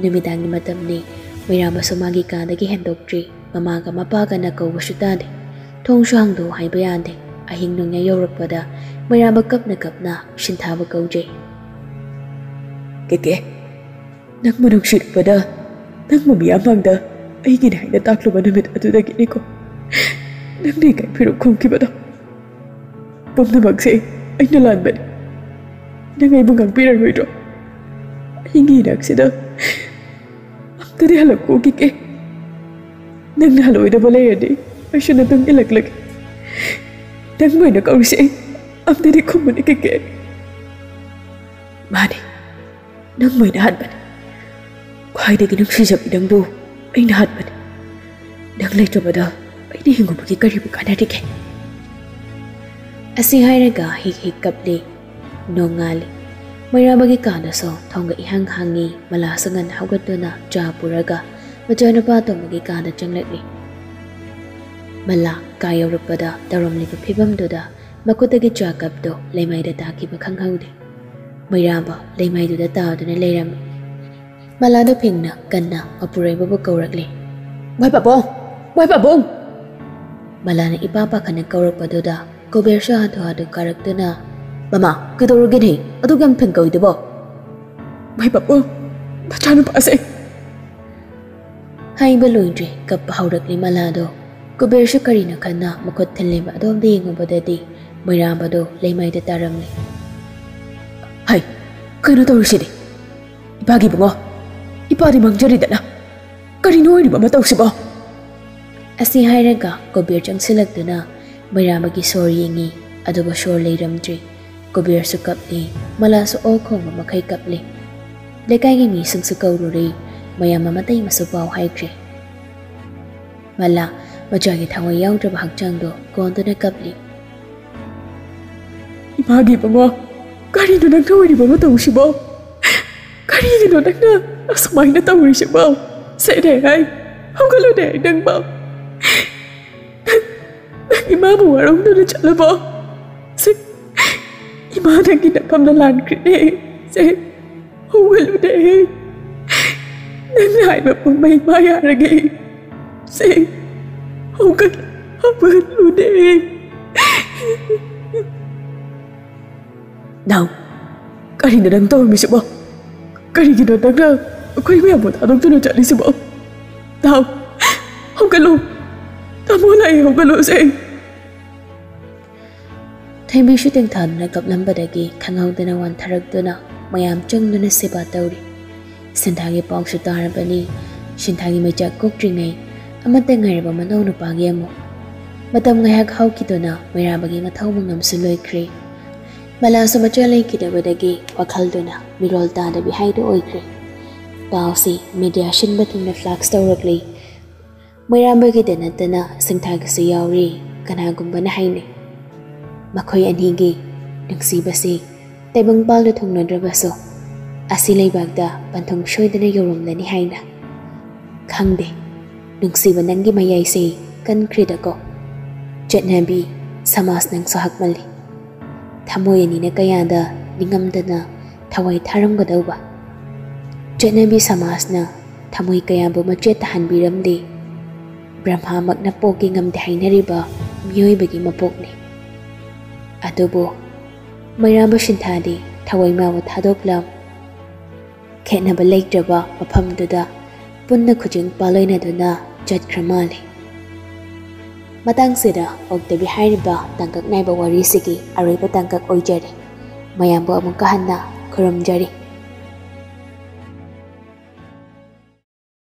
ꯅꯨꯃꯤꯗꯥꯡꯒꯤ ꯃꯇꯝꯅꯤ꯫ ꯃꯩꯔꯥꯕꯁꯨ ꯃꯥꯒꯤ ꯀꯥꯗꯒꯤ ꯍꯦꯟꯗꯣꯛꯇ꯭ꯔꯤ꯫ ꯃꯃꯥꯒ ꯃꯄꯥꯒꯅ ꯀꯧꯕꯁꯨ ꯇꯥꯗꯦ꯫ ꯊꯣꯡꯁꯨ ꯍꯥꯡꯗꯣꯛꯎ ꯍꯥꯏꯕ ꯌꯥꯗꯦ꯫ ꯑꯍꯤꯡ ꯅꯣꯡꯌꯥꯏ ꯌꯧꯔꯛꯄꯗ ꯃꯩꯔꯥꯕ ꯀꯞꯅ ꯀꯞꯅ ꯁꯤꯟꯊꯥꯕꯨ ꯀꯧꯖꯩ꯫ "ꯀꯦꯀꯦ, ꯅꯪꯕꯨ ꯅꯨꯡꯁꯤꯔꯛꯄꯗ, ꯅꯪꯕꯨ ꯃꯤꯌꯥꯝ ꯃꯥꯡꯗ ꯑꯩꯒꯤꯅꯤ ꯍꯥꯏꯅ ꯇꯥꯛꯂꯨꯕ ꯅꯨꯃꯤꯠ ꯑꯗꯨꯗꯒꯤꯅꯤꯀꯣ ꯅꯪꯅ ꯏꯀꯥꯏ ꯐꯤꯔꯨꯛ ꯈꯨꯝꯈꯤꯕꯗꯣ꯫ ꯄꯨꯝꯅꯃꯛꯁꯦ ꯑꯩꯅ ꯂꯥꯟꯕꯅꯤ꯫ ꯅꯪ ꯑꯩꯕꯨ ꯉꯥꯡꯕꯤꯔꯔꯣꯏꯗ꯭ꯔꯣ? ꯑꯩꯒꯤ ꯏꯅꯥꯛꯁꯤꯗ ꯑꯝꯇꯗꯤ ꯍꯜꯂꯛꯄ ꯑꯣꯏꯈꯤꯒꯦ꯫ ꯅꯪꯅ ꯍꯜꯂꯛꯑꯣꯏꯗꯕ ꯂꯩꯔꯗꯤ ꯑꯩꯁꯨ ꯅꯇꯨꯡ ꯏꯜꯂꯛꯂꯒꯦ꯫ ꯅꯪꯕꯨ ꯑꯣꯏꯅ ꯀꯧꯔꯤꯁꯦ ꯑꯩ ꯑꯝꯇꯗꯤ ꯈꯨꯝꯕꯅꯤ ꯀꯤꯀꯦ꯫ ꯃꯥꯅꯤ, ꯅꯪꯕꯨ ꯑꯣꯏꯅ ꯍꯥꯠꯄꯅꯤ꯫ ꯈ꯭ꯋꯥꯏꯗꯒꯤ ꯅꯨꯡꯁꯤꯖꯕꯤ ꯅꯪꯕꯨ ꯑꯩꯅ ꯍꯥꯠꯄꯅꯤ꯫ ꯅꯪ ꯂꯩꯇ꯭ꯔꯕꯗ ꯑꯩꯅ ꯍꯤꯡꯉꯨꯕꯒꯤ ꯀꯔꯤꯕꯨ ꯀꯥꯟꯅꯔꯤꯒꯦ? ꯑꯁꯤ ꯍꯥꯏꯔꯒ ꯍꯤꯛ ꯍꯤꯛ ꯀꯞꯂꯤ꯫ ꯅꯣꯡꯉꯥꯜꯂꯤ꯫ ꯃꯩꯔꯥꯕꯒꯤ ꯀꯥꯗꯁꯨ ꯊꯣꯡꯒ ꯏꯍꯥꯡ ꯍꯥꯡꯉꯤ꯫ ꯃꯂꯥꯁꯨ ꯉꯟꯅ ꯍꯧꯒꯠꯇꯨꯅ ꯆꯥ ꯄꯨꯔꯒ ꯃꯆꯥꯅꯨꯄꯥ ꯑꯇꯣꯝꯕꯒꯤ ꯀꯥꯗ ꯆꯪꯂꯛꯂꯤ꯫ ꯃꯂꯥ ꯀꯥ ꯌꯧꯔꯛꯄꯗ ꯇꯧꯔꯝꯂꯤꯕ ꯐꯤꯕꯝꯗꯨꯗ ꯃꯈꯨꯠꯇꯒꯤ ꯆꯥ ꯀꯞꯇꯨ ꯂꯩꯃꯥꯏꯗ ꯇꯥꯈꯤꯕ ꯈꯪꯍꯧꯗꯦ꯫ ꯃꯩꯔꯥꯕ ꯂꯩꯃꯥꯏꯗꯨꯗ ꯇꯥꯗꯨꯅ ꯂꯩꯔꯝꯃꯤ꯫ ꯃꯂꯥꯗ ꯐꯤꯡꯅ ꯀꯟꯅ ꯃꯄꯨꯔꯣꯏꯕꯕꯨ ꯀꯧꯔꯛꯂꯤ꯫ "ꯃꯥꯏ ꯄꯥꯕꯨꯡ! ꯃꯥꯏ ꯄꯥꯕꯨꯡ!" ꯃꯂꯥꯅ ꯏꯄꯥ ꯄꯥꯈꯠꯅ ꯀꯧꯔꯛꯄꯗꯨꯗ ꯀꯨꯕꯦꯔꯁꯨ ꯍꯥꯊꯨ ꯍꯥꯊꯨ ꯀꯥꯔꯛꯇꯨꯅ, "ꯃꯃꯥ, ꯀꯩꯗꯧꯔꯒꯦꯅꯦ? ꯑꯗꯨꯛ ꯌꯥꯝ ꯐꯤꯡ ꯀꯧꯏꯗꯨꯕꯣ?" "ꯃꯥꯏ ꯄꯥꯕꯨꯡ, ꯅꯆꯥꯅꯨꯄꯥꯁꯦ!" ꯍꯥꯏꯕ ꯂꯣꯏꯗ꯭ꯔꯤ ꯀꯞꯄ ꯍꯧꯔꯛꯂꯤ ꯃꯂꯥꯗꯣ꯫ ꯀꯨꯕꯦꯔꯁꯨ ꯀꯔꯤꯅꯣ ꯈꯟꯅ ꯃꯈꯨꯠ ꯊꯤꯜꯂꯤꯕ ꯑꯗꯣꯝꯗ ꯌꯦꯡꯉꯨꯕꯗꯗꯤ ꯃꯩꯔꯥꯕꯗꯣ ꯂꯩꯃꯥꯏꯗ ꯇꯥꯔꯝꯂꯤ꯫ "ꯍꯩ, ꯀꯩꯅꯣ ꯇꯧꯔꯤꯁꯤꯗꯤ? ꯏꯄꯥꯒꯤ ꯏꯕꯨꯡꯉꯣ, ꯏꯄꯥꯗꯤ ꯃꯥꯡꯖꯔꯤꯗꯅ꯫ ꯀꯔꯤꯅꯣ ꯑꯣꯏꯔꯤꯕ ꯃꯇꯧꯁꯤꯕꯣ?" ꯑꯁꯤ ꯍꯥꯏꯔꯒ ꯀꯨꯕꯦꯔ ꯆꯪꯁꯤꯜꯂꯛꯇꯨꯅ ꯃꯩꯔꯥꯕꯒꯤ ꯁꯣꯔ ꯌꯦꯡꯉꯤ, ꯑꯗꯨꯕꯨ ꯁꯣꯔ ꯂꯩꯔꯝꯗ꯭ꯔꯤ꯫ ꯀꯨꯕꯦꯔꯁꯨ ꯀꯞꯂꯤ, ꯃꯂꯥꯁꯨ ꯑꯣ ꯈꯣꯡꯕ ꯃꯈꯩ ꯀꯞꯂꯤ꯫ ꯂꯩꯀꯥꯏꯒꯤ ꯃꯤꯁꯤꯡꯁꯨ ꯀꯧꯔꯨꯔꯦ, ꯃꯌꯥꯝ ꯑꯃ ꯃꯇꯩ ꯑꯃꯁꯨ ꯄꯥꯎ ꯍꯥꯏꯈ꯭ꯔꯦ꯫ ꯃꯂꯥ ꯃꯆꯥꯒꯤ ꯊꯋꯥꯏ ꯌꯥꯎꯗ꯭ꯔꯕ ꯍꯛꯆꯥꯡꯗꯣ ꯀꯣꯟꯗꯨꯅ ꯀꯞꯂꯤ꯫ "ꯏꯃꯥꯒꯤ ꯏꯕꯨꯡꯉꯣ, ꯀꯔꯤꯅꯣ ꯅꯪꯅ ꯑꯣꯏꯔꯤꯕ ꯃꯇꯧꯁꯤꯕꯣ? ꯀꯔꯤꯒꯤꯅꯣ ꯅꯪꯅ ꯑꯁꯨꯃꯥꯏꯅ ꯇꯧꯔꯤꯁꯤꯕꯣ? ꯁꯦꯅꯦ ꯍꯥꯏ, ꯍꯧꯒꯠꯂꯨꯅꯦ ꯅꯪꯕꯣ꯫ ꯅꯪ, ꯅꯪ ꯏꯃꯥꯕꯨ ꯋꯥꯔꯧꯗꯨꯅ ꯆꯠꯂꯕꯣ? ꯁꯦ, ꯏꯃꯥ ꯅꯪꯒꯤ ꯅꯐꯝꯗ ꯂꯥꯟꯈ꯭ꯔꯦ꯫ ꯁꯦ, ꯍꯧꯒꯠꯂꯨꯅꯦ꯫ ꯅꯪꯅ ꯍꯥꯏꯕ ꯄꯨꯝꯕ ꯏꯃꯥ ꯌꯥꯔꯒꯦ꯫ ꯁꯦ, ꯍꯧꯒꯠ-, ꯍꯧꯒꯠꯂꯨꯅꯦ꯫" "ꯅꯥꯎ, ꯀꯔꯤꯅꯣ ꯅꯪ ꯇꯧꯔꯝꯃꯤꯁꯤꯕꯣ? ꯀꯔꯤꯒꯤꯅꯣ ꯅꯪꯅ ꯑꯩꯈꯣꯏ ꯃꯌꯥꯝꯕꯨ ꯊꯥꯗꯣꯛꯇꯨꯅ ꯆꯠꯂꯤꯁꯤꯕꯣ? ꯇꯥꯎ, ꯍꯧꯒꯠꯂꯨ꯫ ꯇꯥꯃꯣ ꯂꯥꯛꯑꯦ, ꯍꯧꯒꯠꯂꯨꯁꯦ꯫ ꯊꯣꯏꯕꯤꯁꯨ ꯇꯦꯡꯊꯥꯗꯨꯅ ꯀꯞꯂꯝꯕꯗꯒꯤ ꯈꯪꯍꯧꯗꯅ ꯋꯥꯟꯊꯔꯛꯇꯨꯅ ꯃꯌꯥꯝ ꯆꯪꯗꯨꯅ ꯁꯦꯕꯥ ꯇꯧꯔꯤ꯫ ꯁꯤꯟꯊꯥꯒꯤ ꯄꯥꯎꯁꯨ ꯇꯥꯔꯕꯅꯤ꯫ ꯁꯤꯟꯊꯥꯒꯤ ꯃꯩꯆꯥꯛ ꯀꯣꯛꯇ꯭ꯔꯤꯉꯩ ꯑꯃꯠꯇ ꯉꯥꯏꯔꯕ ꯃꯅꯥꯎꯅꯨꯄꯥꯒꯤ ꯑꯃꯨꯛ꯫ ꯃꯇꯝ ꯉꯥꯏꯍꯥꯛ ꯍꯧꯈꯤꯗꯨꯅ ꯃꯩꯔꯥꯕꯒꯤ ꯃꯊꯧ ꯃꯉꯝꯁꯨ ꯂꯣꯏꯈ꯭ꯔꯦ꯫ ꯃꯂꯥꯁꯨ ꯃꯆꯥ ꯂꯩꯈꯤꯗꯕꯗꯒꯤ ꯋꯥꯈꯜꯗꯨꯅ ꯃꯤꯔꯣꯜ ꯇꯥꯗꯕꯤ ꯍꯥꯏꯗꯨ ꯑꯣꯏꯈ꯭ꯔꯦ꯫ ꯄꯥꯎꯁꯤ ꯃꯦꯗꯤꯌꯥ ꯁꯤꯟꯕ ꯊꯨꯡꯅ ꯐ꯭ꯂꯥꯛꯁ ꯇꯧꯔꯛꯂꯤ꯫ ꯃꯩꯔꯥꯕꯒꯤꯗ ꯅꯠꯇꯅ ꯁꯤꯟꯊꯥꯒꯤꯁꯨ ꯌꯥꯎꯔꯤ꯫ ꯀꯅꯥꯒꯨꯝꯕꯅ ꯍꯥꯏꯅꯩ, ꯃꯈꯣꯏ ꯑꯅꯤꯒꯤ ꯅꯨꯡꯁꯤꯕꯁꯤ ꯇꯥꯏꯕꯪꯄꯥꯜꯗ ꯊꯨꯡꯅꯗ꯭ꯔꯕꯁꯨ ꯑꯁꯤ ꯂꯩꯕꯥꯛꯇ ꯄꯟꯊꯨꯡ ꯁꯣꯏꯗꯅ ꯌꯧꯔꯝꯂꯅꯤ ꯍꯥꯏꯅ꯫ ꯈꯪꯗꯦ, ꯅꯨꯡꯁꯤꯕ ꯅꯪꯒꯤ ꯃꯌꯥꯏꯁꯦ ꯀꯟꯈ꯭ꯔꯦꯗꯀꯣ꯫ ꯆꯠꯅꯕꯤ, ꯁꯃꯥꯖ ꯅꯪꯁꯨ ꯍꯛꯃꯜꯂꯤ꯫ ꯊꯃꯣꯏ ꯑꯅꯤꯅ ꯀꯌꯥꯗ ꯅꯤꯡꯉꯝꯗꯅ ꯊꯋꯥꯏ ꯊꯥꯔꯝꯒꯗꯧꯕ꯫ ꯆꯠꯅꯕꯤ, ꯁꯃꯥꯖꯅ ꯊꯃꯣꯏ ꯀꯌꯥꯕꯨ ꯃꯆꯦꯠ ꯇꯥꯍꯟꯕꯤꯔꯝꯂꯦ꯫ ꯕ꯭ꯔꯍ꯭ꯃꯥꯃꯛꯅ ꯄꯣꯛꯀꯦ ꯉꯝꯗꯦ ꯍꯥꯏꯅꯔꯤꯕ ꯃꯤꯑꯣꯏꯕꯒꯤ ꯃꯄꯣꯛꯅꯤ꯫ ꯑꯗꯨꯕꯨ ꯃꯩꯔꯥꯕ ꯁꯤꯟꯊꯥꯗꯤ ꯊꯋꯥꯏ ꯃꯥꯕꯨ ꯊꯥꯗꯣꯛꯂꯝ꯫ ꯈꯦꯠꯅꯕ ꯂꯩꯇ꯭ꯔꯕ ꯃꯐꯝꯗꯨꯗ ꯄꯨꯟꯅ ꯈꯨꯖꯤꯡ ꯄꯥꯂꯣꯏꯅꯗꯨꯅ ꯆꯠꯈ꯭ꯔ ꯃꯥꯜꯂꯦ꯫ ꯃꯇꯥꯡꯁꯤꯗ ꯑꯣꯛꯇꯕꯤ ꯍꯥꯏꯔꯤꯕ ꯇꯥꯡꯀꯛ ꯅꯥꯏꯕ ꯋꯥꯔꯤꯁꯤꯒꯤ ꯑꯔꯣꯏꯕ ꯇꯥꯡꯀꯛ ꯑꯣꯏꯖꯔꯦ꯫ ꯃꯌꯥꯝꯕꯨ ꯑꯃꯨꯛꯀ ꯍꯟꯅ ꯈꯨꯔꯨꯝꯖꯔꯤ꯫